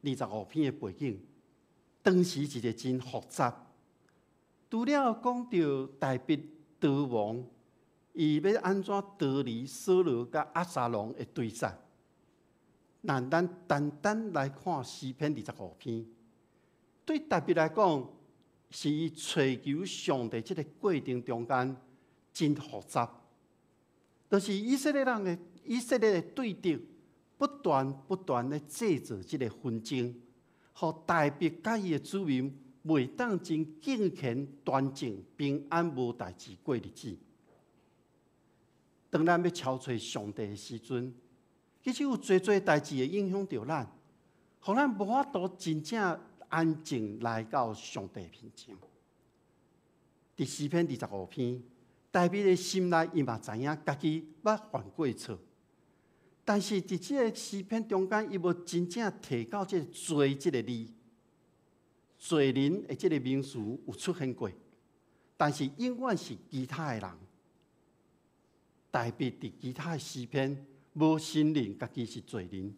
25篇的背景，當時一个真複雜。除了講著大衛逃亡，伊欲按怎逃離掃羅佮押沙龍的追殺，若咱單單來看詩篇二十五篇，對大衛來講，是伊揣求上帝這个過程中間真複雜，就是以色列人的。以色列的對敵不斷不斷咧製造這个紛爭，予大衛佮伊的子民袂當真敬虔、端正、平安無代誌過日子。當咱欲朝揣上帝的時陣，其實有濟濟代誌會影響著咱，予咱無法度真正安靜來到上帝面前。佇詩篇二十五篇，大衛的心內伊嘛知影家己捌犯過錯。但是佇這个詩篇中間，伊無真正提到這个罪這个字，罪人的這个名詞有出現過，但是永遠是其他的人。大衛佇其他的詩篇無承認家己是罪人。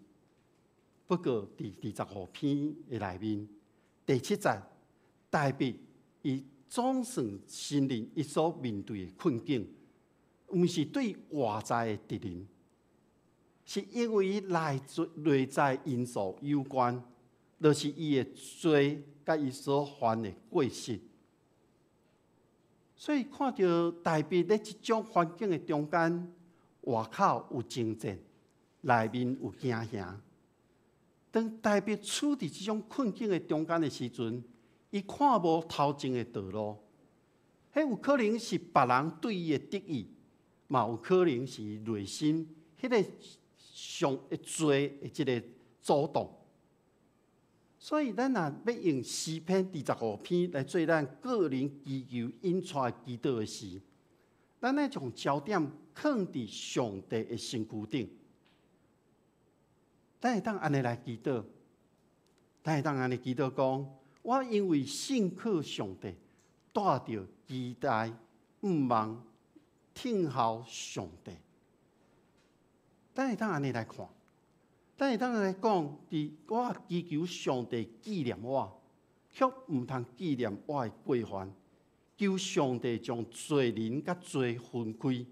不過佇二十五篇的內面，第七節，大衛伊總算承認伊所面對的困境，毋是對外在的敵人。是因為伊內在內在因素有關，就是伊的罪佮伊所犯的過失。所以看著大衛佇這種環境的中間，外口有征戰，內面有驚嚇。當大衛處佇這種困境的中間的時陣，伊看無頭前的道路，彼有可能是別人對伊的敵意，嘛有可能是內心彼个上的罪的這个阻擋。所以，咱若欲用詩篇25篇來做咱個人祈求引帶祈禱的時，咱愛將焦點囥佇上帝的身軀頂。咱會當按呢來祈禱，咱會當按呢祈禱講：我因為信靠上帝，帶著期待、向望、聽候上帝。咱會當按呢來看。咱會當來講，佇我祈求上帝紀念我，卻毋通紀念我的過犯。求上帝將罪人佮罪分開。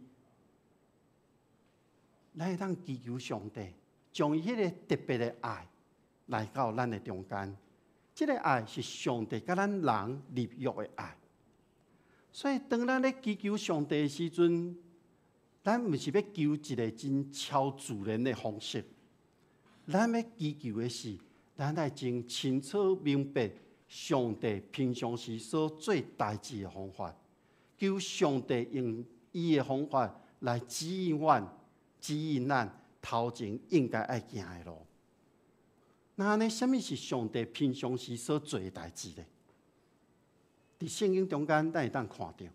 咱會當祈求上帝，將伊彼个特別的愛來到咱的中間。這个愛是上帝佮咱人立約的愛。所以，當咱咧祈求上帝的時陣，咱毋是欲求一个真超自然的方式。咱欲祈求的是，咱愛真清楚明白上帝平常時所做代誌的方法，求上帝用伊的方法來指引阮，指引咱頭前應該愛行的路。那按呢，啥物是上帝平常時所做的代誌呢？佇聖經中間，咱會當看著，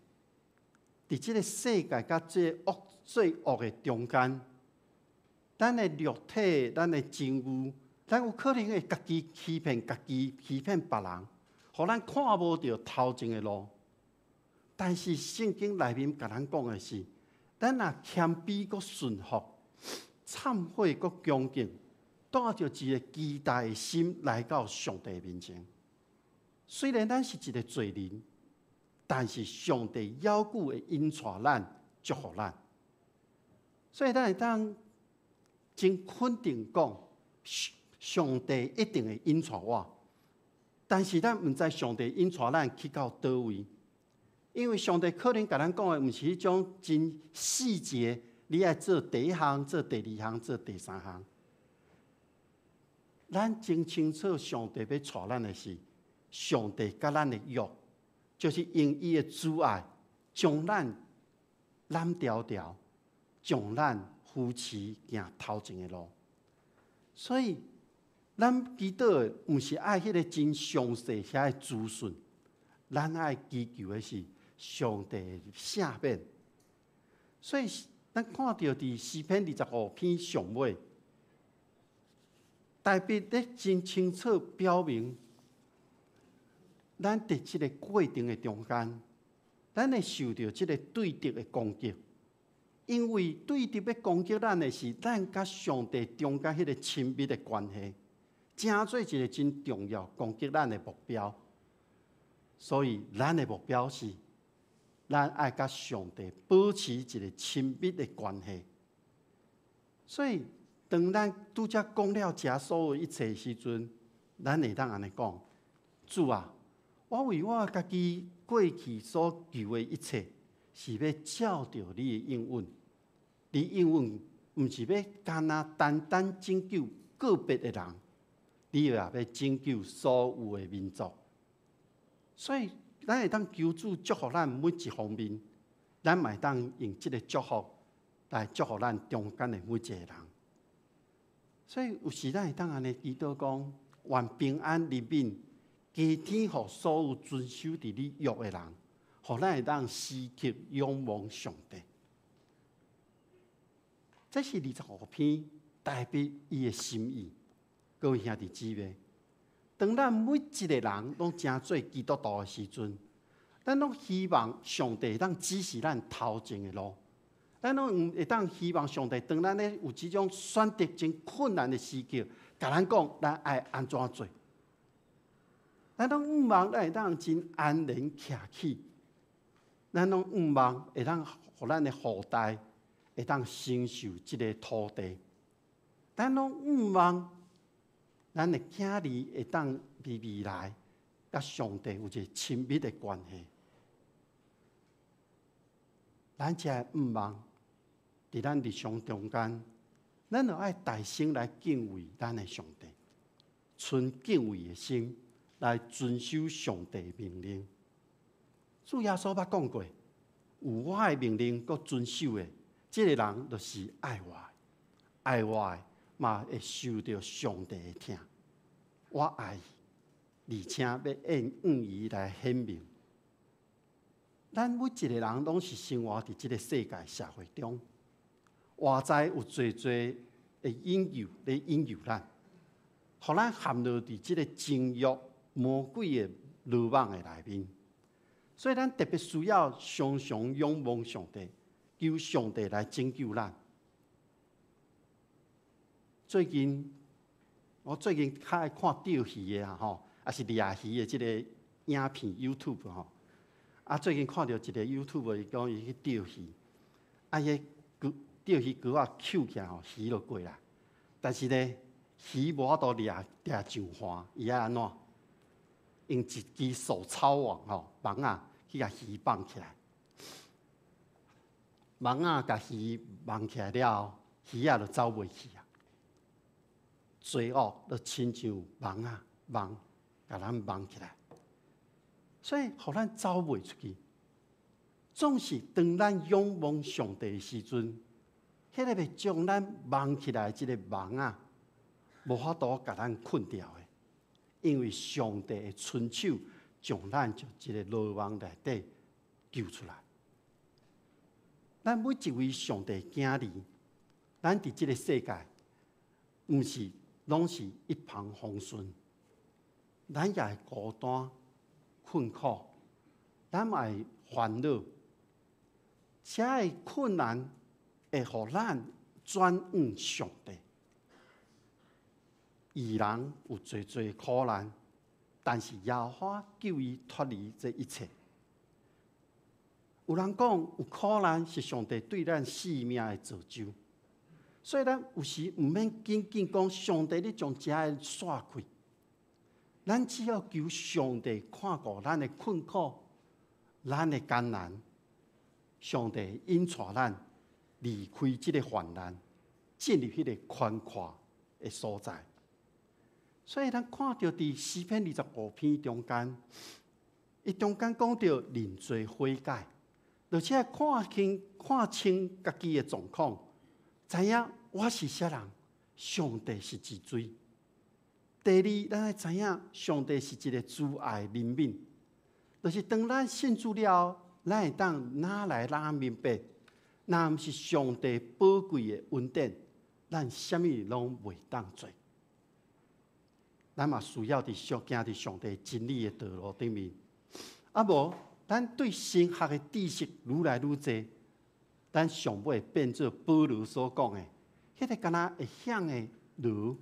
佇這个世界佮這個惡罪惡的中間，咱的肉體、咱的情慾，咱有可能會家己欺騙家己、欺騙別人，予咱看無著頭前的路。但是聖經內面共咱講的是，咱若謙卑閣順服、懺悔閣恭敬，帶著一個期待的心來到上帝面前。雖然咱是一个罪人，但是上帝猶閣會引帶咱、祝福咱。所以咱會當真肯定講，上帝一定會引帶我。但是咱毋知上帝引帶咱去到佗位，因為上帝可能共咱講的毋是彼種真細節，你愛做第一項、做第二項、做第三項。咱真清楚，上帝欲帶咱的是，上帝佮咱的約，就是用伊的慈愛將咱攬牢牢，將咱扶持行頭前的路。所以，咱祈禱的毋是愛彼个真詳細遐个資訊，咱愛祈求的是上帝的赦免。所以，咱看著佇詩篇25篇上尾，大衛咧真清楚表明，咱佇這个過程的中間，咱會受著這个對敵的攻擊，因為對敵欲攻擊咱的是咱佮上帝中間彼个親密的關係，成做一个真重要攻擊咱的目標。所以，咱的目標是，咱愛佮上帝保持一个親密的關係。所以，當咱拄才講了這所有一切的時陣，咱會當按呢講：主啊，我為我家己過去所求的一切，是欲照著你的應允。你應允毋是欲干焦單單拯救個別的人，你也欲拯救所有的民族。所以，咱會當求主祝福咱每一方面，咱嘛會當用這个祝福來祝福咱中間的每一個人。所以，有時咱會當按呢祈禱講：願平安憐憫，加添予所有遵守佇你約的人，予咱會當時刻仰望上帝。這是25篇大衛伊的心意，各位兄弟姊妹，當咱每一個人攏成做基督徒的時陣，咱攏希望上帝會當指示咱頭前的路。咱攏會當希望上帝當咱咧有這種選擇真困難的時刻，共咱講咱愛按怎做。咱攏向望咱會當真安然徛起，咱攏向望會當予咱的後代會當承受這个土地。咱攏向望咱的囝兒會當佇未來佮上帝有一个親密的關係。咱才會毋望佇咱日常中間，咱著愛大聲來敬畏咱的上帝，存敬畏的心來遵守上帝命令。主耶穌捌講過，有我的命令閣遵守的，這个人就是愛我的，愛我的嘛會受著上帝的疼。我愛伊，而且欲按向伊來顯明。咱每一個人攏是生活佇這个世界社會中，外在有濟濟的引誘咧引誘咱，予咱陷落佇這个情欲魔鬼的羅網的內面。所以咱特別需要常常仰望上帝，求上帝來拯救咱。最近我最近較愛看釣魚的啊吼，抑是掠魚的這個影片 YouTube 吼。啊，最近看著一個 YouTube，伊講伊去釣魚，啊，彼個釣魚鈎仔抾起來吼，魚就過來。但是呢，魚無法度掠掠上岸，伊愛按怎？用一支手抄網吼，網仔去共魚綁起來。網仔共魚網起來了後，魚仔就走袂去啊。罪惡就親像網仔網，共咱網起來。所以，予咱走袂出去。總是當咱仰望上帝的時陣，彼个欲將咱網起來，這个網仔，無法度共咱睏牢的，因為上帝會伸手將咱從這个羅網內底救出來。咱每一位上帝囝兒，咱佇這个世界，毋是攏是一帆風順，咱也會孤單。困苦，咱嘛會煩惱，這个困難會予咱轉向上帝。義人有濟濟苦難，但是耶和華救伊脫離這一切。有人講，有苦難是上帝對咱性命的造就，所以咱有時毋免緊緊講上帝，你將這个煞開。咱只要求上帝看顧咱的困苦、咱的艱難，上帝引帶咱離開這个患難，進入彼个寬闊的所在。所以，咱看著佇詩篇25篇中間，伊中間講著認罪悔改，而且看清家己的狀況，知影我是啥人，上帝是治罪。第二，咱愛知影上帝是一个慈愛憐憫，就是當咱信主了後，咱會當愈來愈明白，若毋是上帝寶貴的恩典，咱啥物攏袂當做。咱嘛需要佇上行佇上帝真理的道路頂面，啊無，咱對神學的知識愈來愈濟，咱上尾變做保羅所講的，彼个敢若會響的鑼，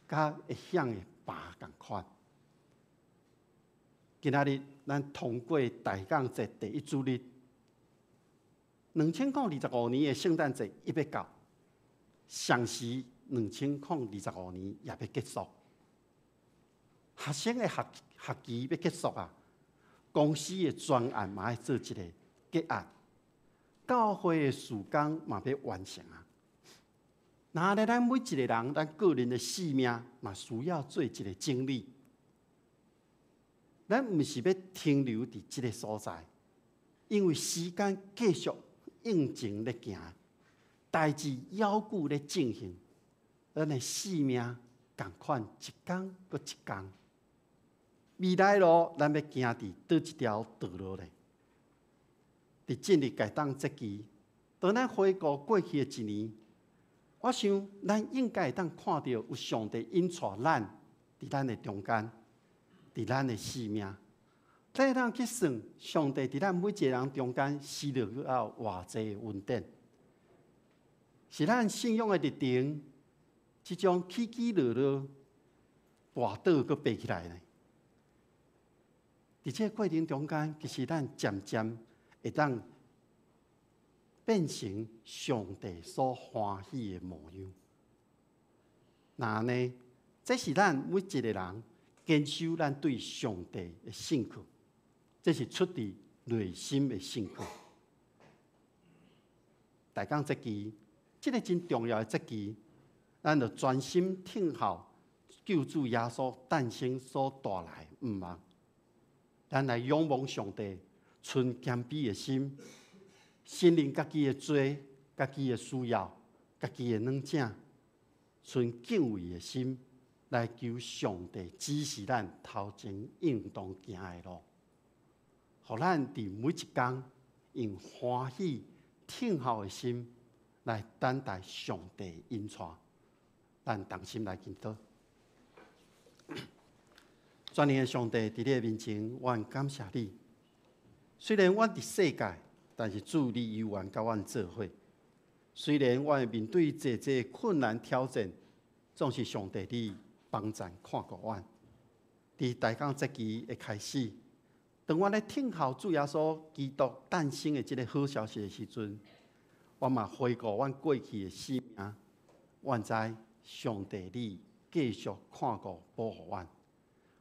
佮會響的鈸仝款。今仔日咱通過大降節第一主日，2025年的聖誕節伊欲到，同時2025年也欲結束。學生的學學期欲結束啊，公司的專案嘛愛做一个結案，教會的事工嘛欲完成啊。那咧，咱每一個人，咱個人的生命嘛需要做一个整理。咱毋是欲停留佇這个所在，因為時間繼續向前咧行，代誌猶舊咧進行，咱的生命仝款一工閣一工。未來路，咱欲行佇佗一條道路咧？佇進入佳冬節期，當咱回顧過去的一年，我想咱應該會當看著有上帝引帶咱佇咱的中間，佇咱的生命，咱會當去算上帝佇咱每一个人中間施落了偌濟的恩典，是咱信仰的歷程，這種起起落落，跋倒閣爬起來呢？佇這个過程中間，其實咱漸漸會當變成上帝所歡喜的模樣。那呢，這是咱每一個人堅守咱對上帝的信靠，這是出自內心的信靠。大江節期，這个真重要的節期，咱就專心聽候救主耶穌誕生所帶來的盼望。咱來仰望上帝，存謙卑的心，承認家己的罪、家己的需要、家己的軟正，存敬畏的心來求上帝指示咱頭前應當行的路，予咱佇每一工用歡喜聽候的心來等待上帝引帶。咱同心來祈禱。全能的上帝，佇你的面前，我感謝你。雖然阮佇世界，但是主你猶原佮阮做伙。雖然阮會面對濟濟困難挑戰，總是上帝你幫贊看顧阮。佇大江節期的開始，當阮咧聽候主耶穌基督誕生的這个好消息的時陣，我嘛回顧阮過去的生命，阮知上帝你繼續看顧保護阮，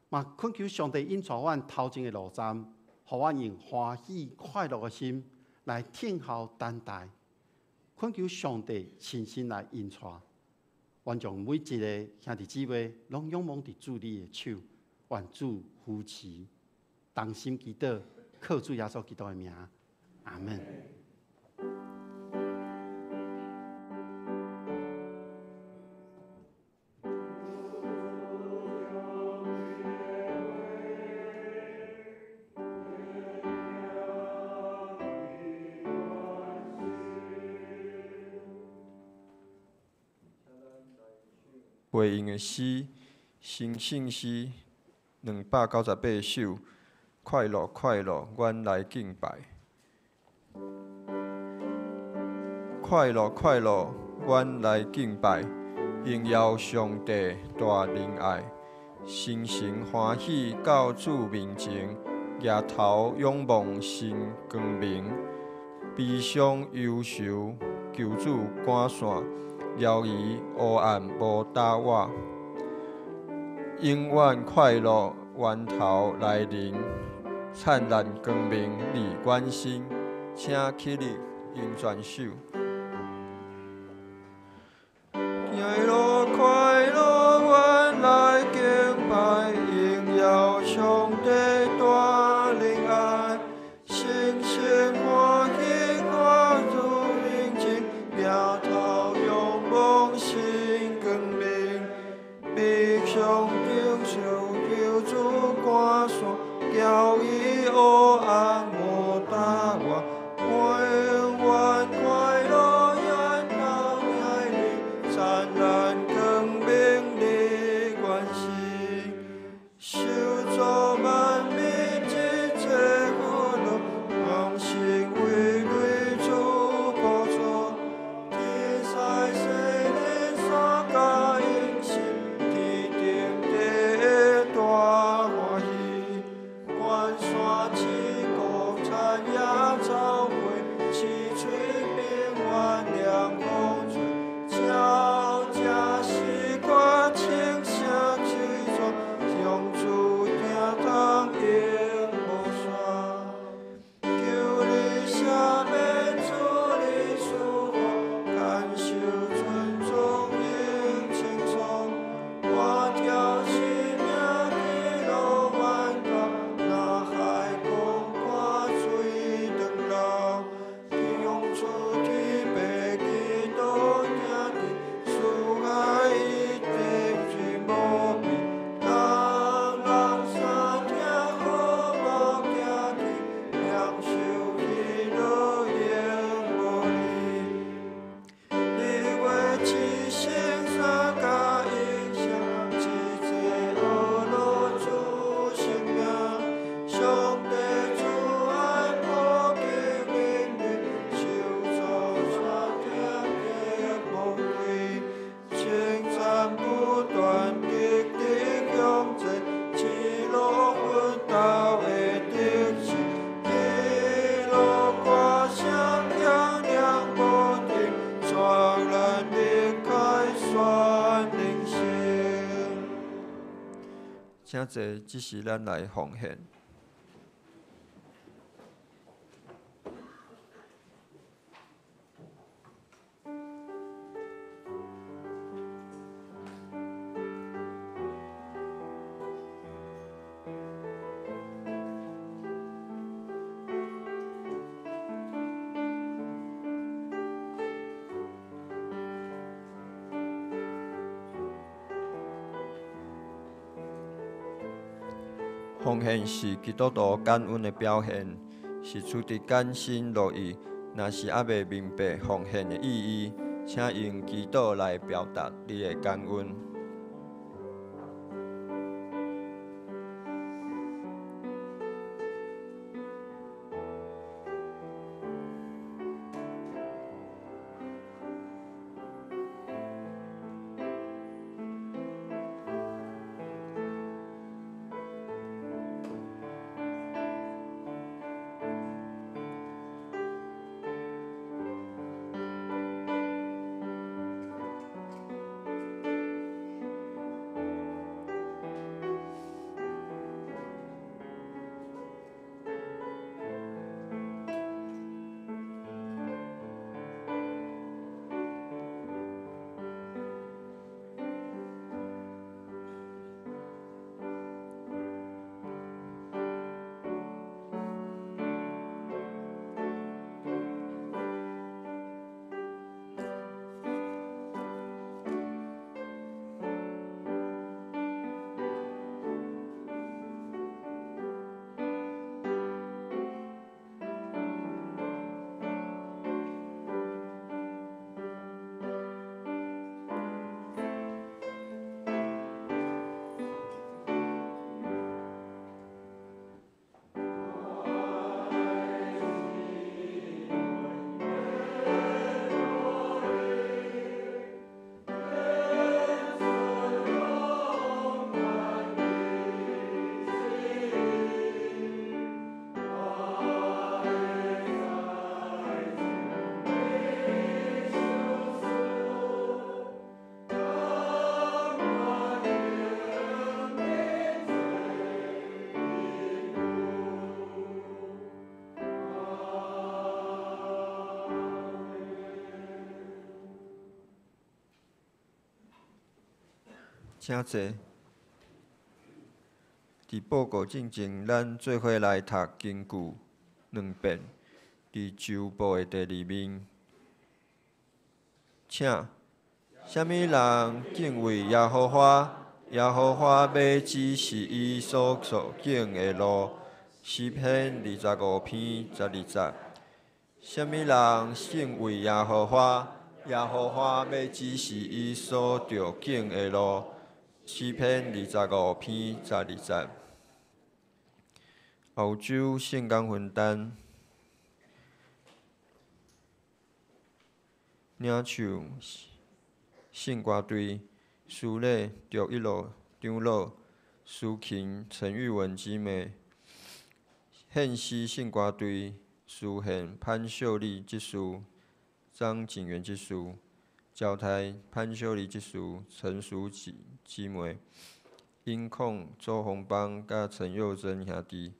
嘛懇求上帝引帶阮頭前的路站，予阮用歡喜快樂的心來聽候等待。懇求上帝親身來引帶，願將每一个兄弟姊妹攏仰望佇主你的手，願主扶持，同心祈禱，靠主耶穌基督的名，阿門。回應的詩，新聖詩298首，快樂快樂，阮來敬拜。快樂快樂，阮來敬拜，榮耀上帝大仁愛，心誠歡喜到主面前，額頭仰望新光明，悲傷憂愁求主趕散。搖移黑暗無打我，永遠快樂源頭來臨，燦爛光明佇阮心，請起立用全首。快樂快樂，阮來敬拜，榮耀上帝大仁愛，心誠歡喜我主面前，額頭仰望新光明，悲傷憂愁求主趕散，叫伊黑暗無打我，永遠快樂源頭來臨，燦爛光明佇阮心，受造萬民一切福樂，同心為類主寶座，天使聖靈三加應心，天頂地的大歡喜，關山七國產業草花，七喙平原涼風吹，悄聲詩歌輕聲吹奏，向主聽通永無散。求你赦免，主你賜福，牽手尊重永輕鬆。我跳生命記錄源頭，若海廣闊水長流，天永出天父基督聽伫，慈愛伊的水無邊，人人三聽好無行去，享受喜樂永無離。你話七星三加影響，一切學樂主生命，上帝慈愛普及人類，受造三聽得無歸，稱讚不斷，直直向前，一路奮鬥的得勝，喜樂歌聲響亮無停，帶咱離開宣靈性。請坐，這時咱來奉獻。奉獻是基督徒感恩的表現，是出自甘心樂意。若是猶未明白奉獻的意義，請用祈禱來表達你的感恩。請坐。佇報告進前，咱做伙來讀經句兩遍。佇周報的第二面，請。啥物人敬畏耶和華？耶和華欲指示伊所行的路。詩篇25篇12節。啥物人敬畏耶和華？耶和華欲指示伊所著行的路。詩篇25篇12節。後週聖工分擔，領唱聖歌隊，司禮卓一樂長老，司琴陳玉文姊妹，獻詩聖歌隊，司獻潘秀麗執事，張景元執事，交代潘秀麗執事，陳淑姊妹，音控周鴻邦佮陳佑珍兄弟，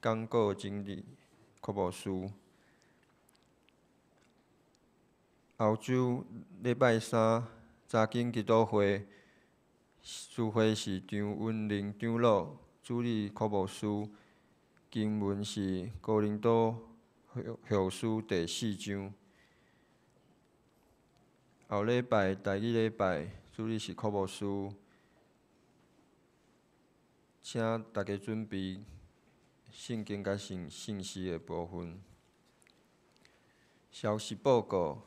講稿整理柯牧師。後週禮拜三查經祈禱會，司會是張文玲長老，主理柯牧師，經文是哥林多後書第四章。後禮拜台語禮拜，主理是柯牧師，請大家準備聖經佮信息的部分。消息報告，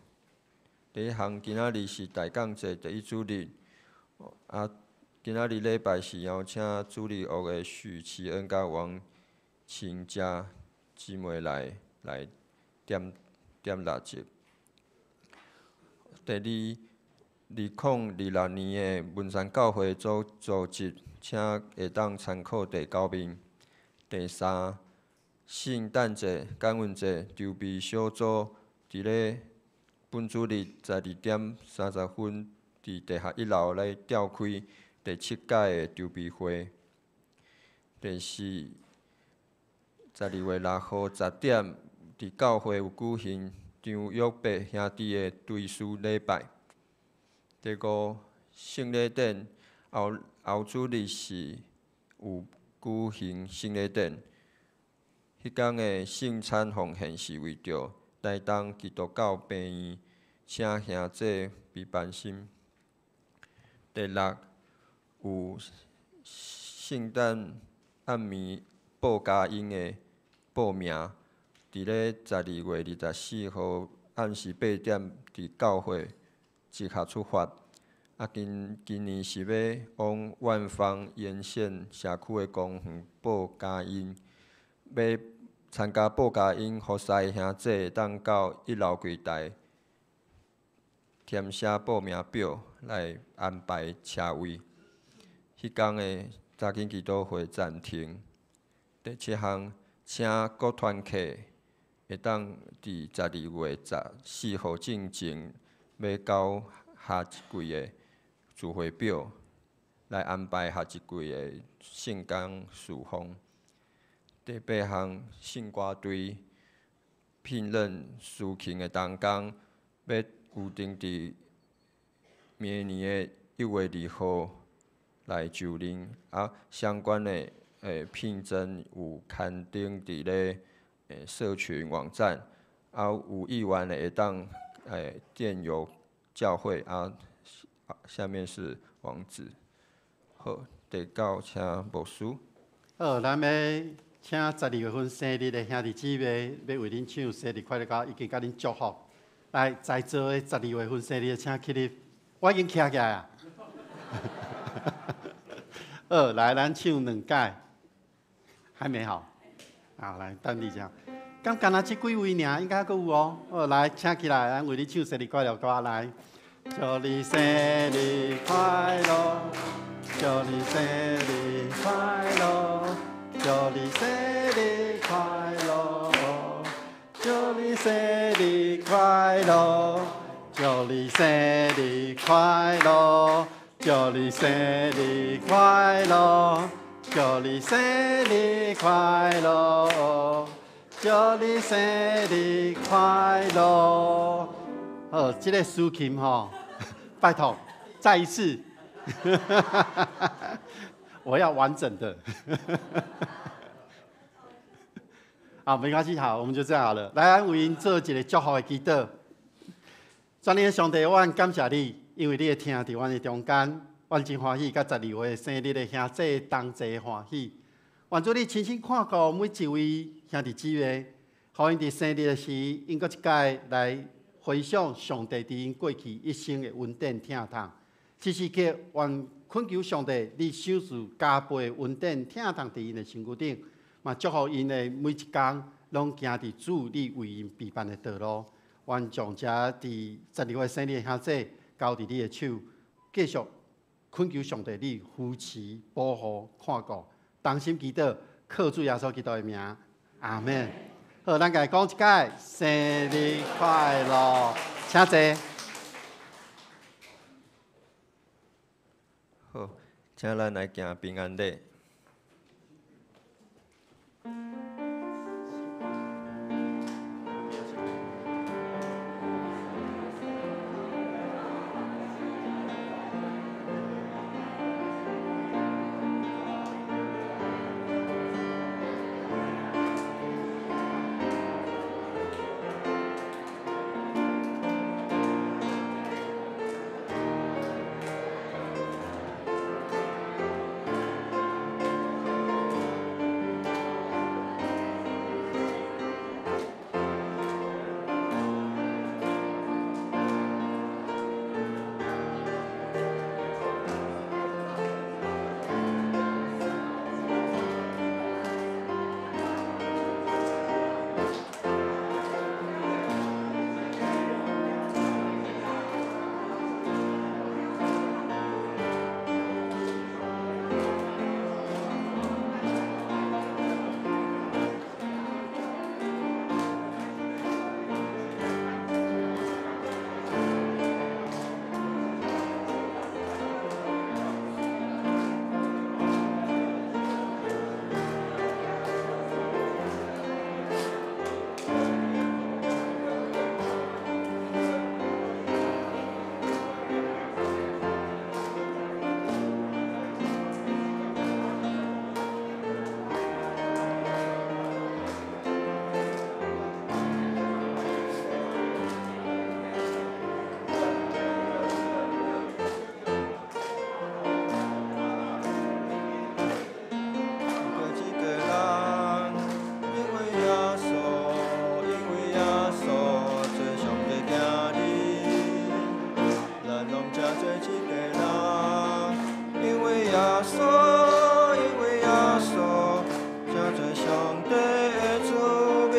第一項今仔日是大講節第一主日，啊，今仔日禮拜是邀請主日學的許慈恩佮王清佳姊妹來點蠟燭。第二，2026年的文山教會組織，請會當參考第九面。第三，聖誕節、感恩節籌備小組，佇咧本主日12點30分，佇地下一樓來召開第七屆的籌備會。第四，12月6號10點，佇教會有舉行張約伯兄弟的追思禮拜。第五，聖禮典後主日是有舉行聖禮典。彼工的聖餐奉獻是為著台東基督教病院，請兄姐備關心。第六，有聖誕暗暝报佳音的报名，伫咧12月24号暗时8点，伫教会集合出发。啊，今年是欲往万芳沿线社区的公园报佳音，欲参加报佳音服侍的兄弟会当到一楼柜台填写报名表来安排车位。彼工的查经祈祷会暂停。第七项，请各团契会当伫12月14号进前，欲交下一季的聚会表，来安排下一季的圣工事奉。第八项，圣歌队聘任司琴的同工，欲预定伫明年的1月2号来就任。啊，相关的聘征有刊登伫咧社群网站，啊，有意愿的会当电邮教会啊。下面是网址。好，第九，请牧师。好，咱欲请12月份生日的兄弟姊妹，欲为恁唱生日快乐歌，已經共恁祝福。來，在座的十二月份生日的，請起立。我已經徛起來啊。好，來，咱唱兩擺，還沒好。好，來等你一下。敢干焦這幾位爾，應該閣有哦。好，來，請起來，咱為你唱生日快樂歌來。祝你生日快樂，祝你生日快樂，祝你生日快樂，祝你生日快樂，祝你生日快樂，祝你生日快樂，祝你生日快樂，祝你生日快樂。好，這个司琴吼，拜託，再一次，我要完整的。好，沒關係，好，我們就這樣好了。來，咱為𪜶做一个祝福的祈禱。全能的上帝，我感謝你，因為你會疼佇阮的中間，阮真歡喜，佮12月生日的兄弟同齊歡喜。願主你親身看顧每一位兄弟姊妹，予𪜶佇生日的時，𪜶閣一擺來回想上帝佇𪜶過去一生的恩典疼痛。此時刻，願懇求上帝，你賞賜加倍恩典疼痛佇𪜶的身軀頂，嘛祝福𪜶的每一工攏行佇主你為𪜶備辦的道路。願將這佇12月生日的兄弟交佇你的手，繼續懇求上帝你扶持、保護、看顧，同心祈禱，靠主耶穌基督的名，阿們。好，咱共講一擺，生日快樂，請坐。好，請咱來行平安禮。耶穌，因為耶穌成做上帝的子民。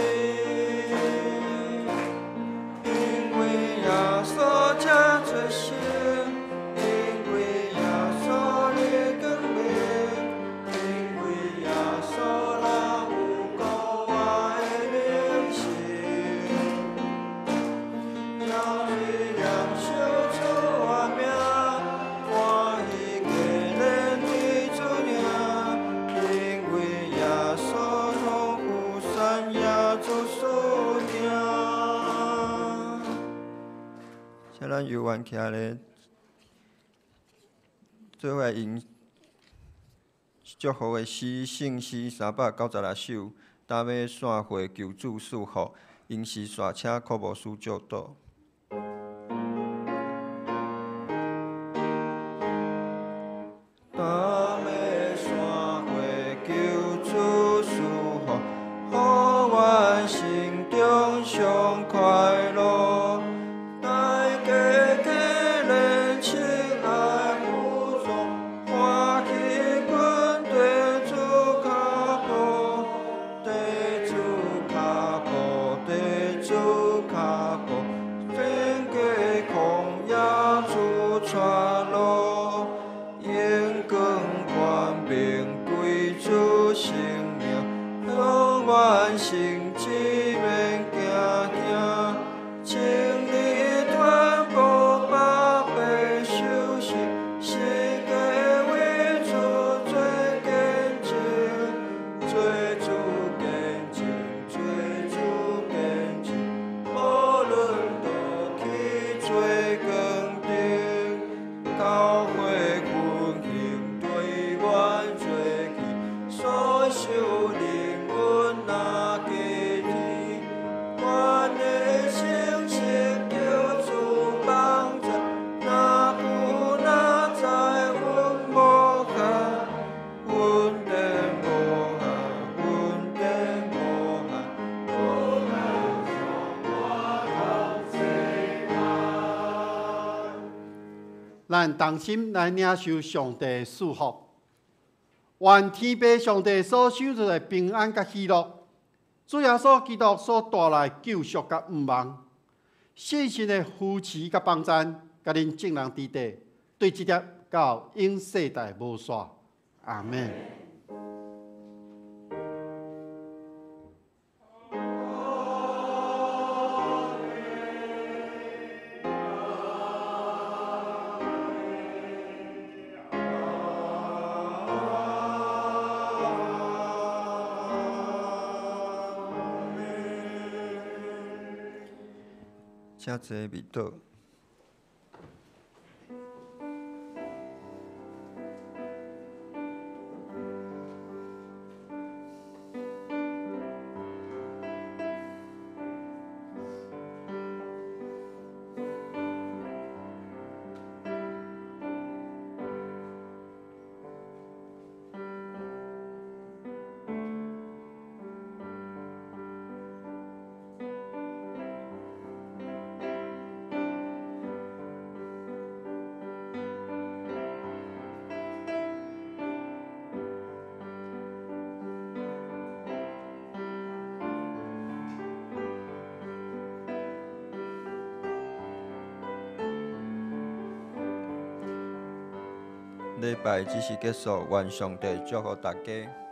因為耶穌成做神，因為耶穌的光明，因為耶穌咱有國外的靈性。鳥水念想主的名，歡喜過連對主名，因為耶穌豐富山也做樹頂。請咱猶原徛咧，做伙用祝福的詩，聖詩396首，達尾散會求主賜福，應是煞請柯牧師祝禱。達尾散會求主賜福，予阮心中上快樂。大家皆連親愛互助，歡喜跟綴主跤步，綴主跤步，綴主跤步，天過曠野主帶路，榮光權柄歸主聖名，永遠聖旨免驚驚。請你傳播百八首詩，世界為主做見證，做主見證，做主見證，無論倒去做光燈，教會復興對阮做去，所受靈恩若基天，阮的信心求主幫助，若有若在，阮無憾，阮典無憾，阮典無憾。咱同心來領受上帝的祝福，願天父上帝所賞賜的平安佮喜樂，主耶穌基督所帶來救贖佮盼望，聖神的扶持佮幫贊，佮恁眾人佇底，對這粒到永世代無煞。阿們。請坐眠倒。禮拜只是結束，願上帝祝福大家。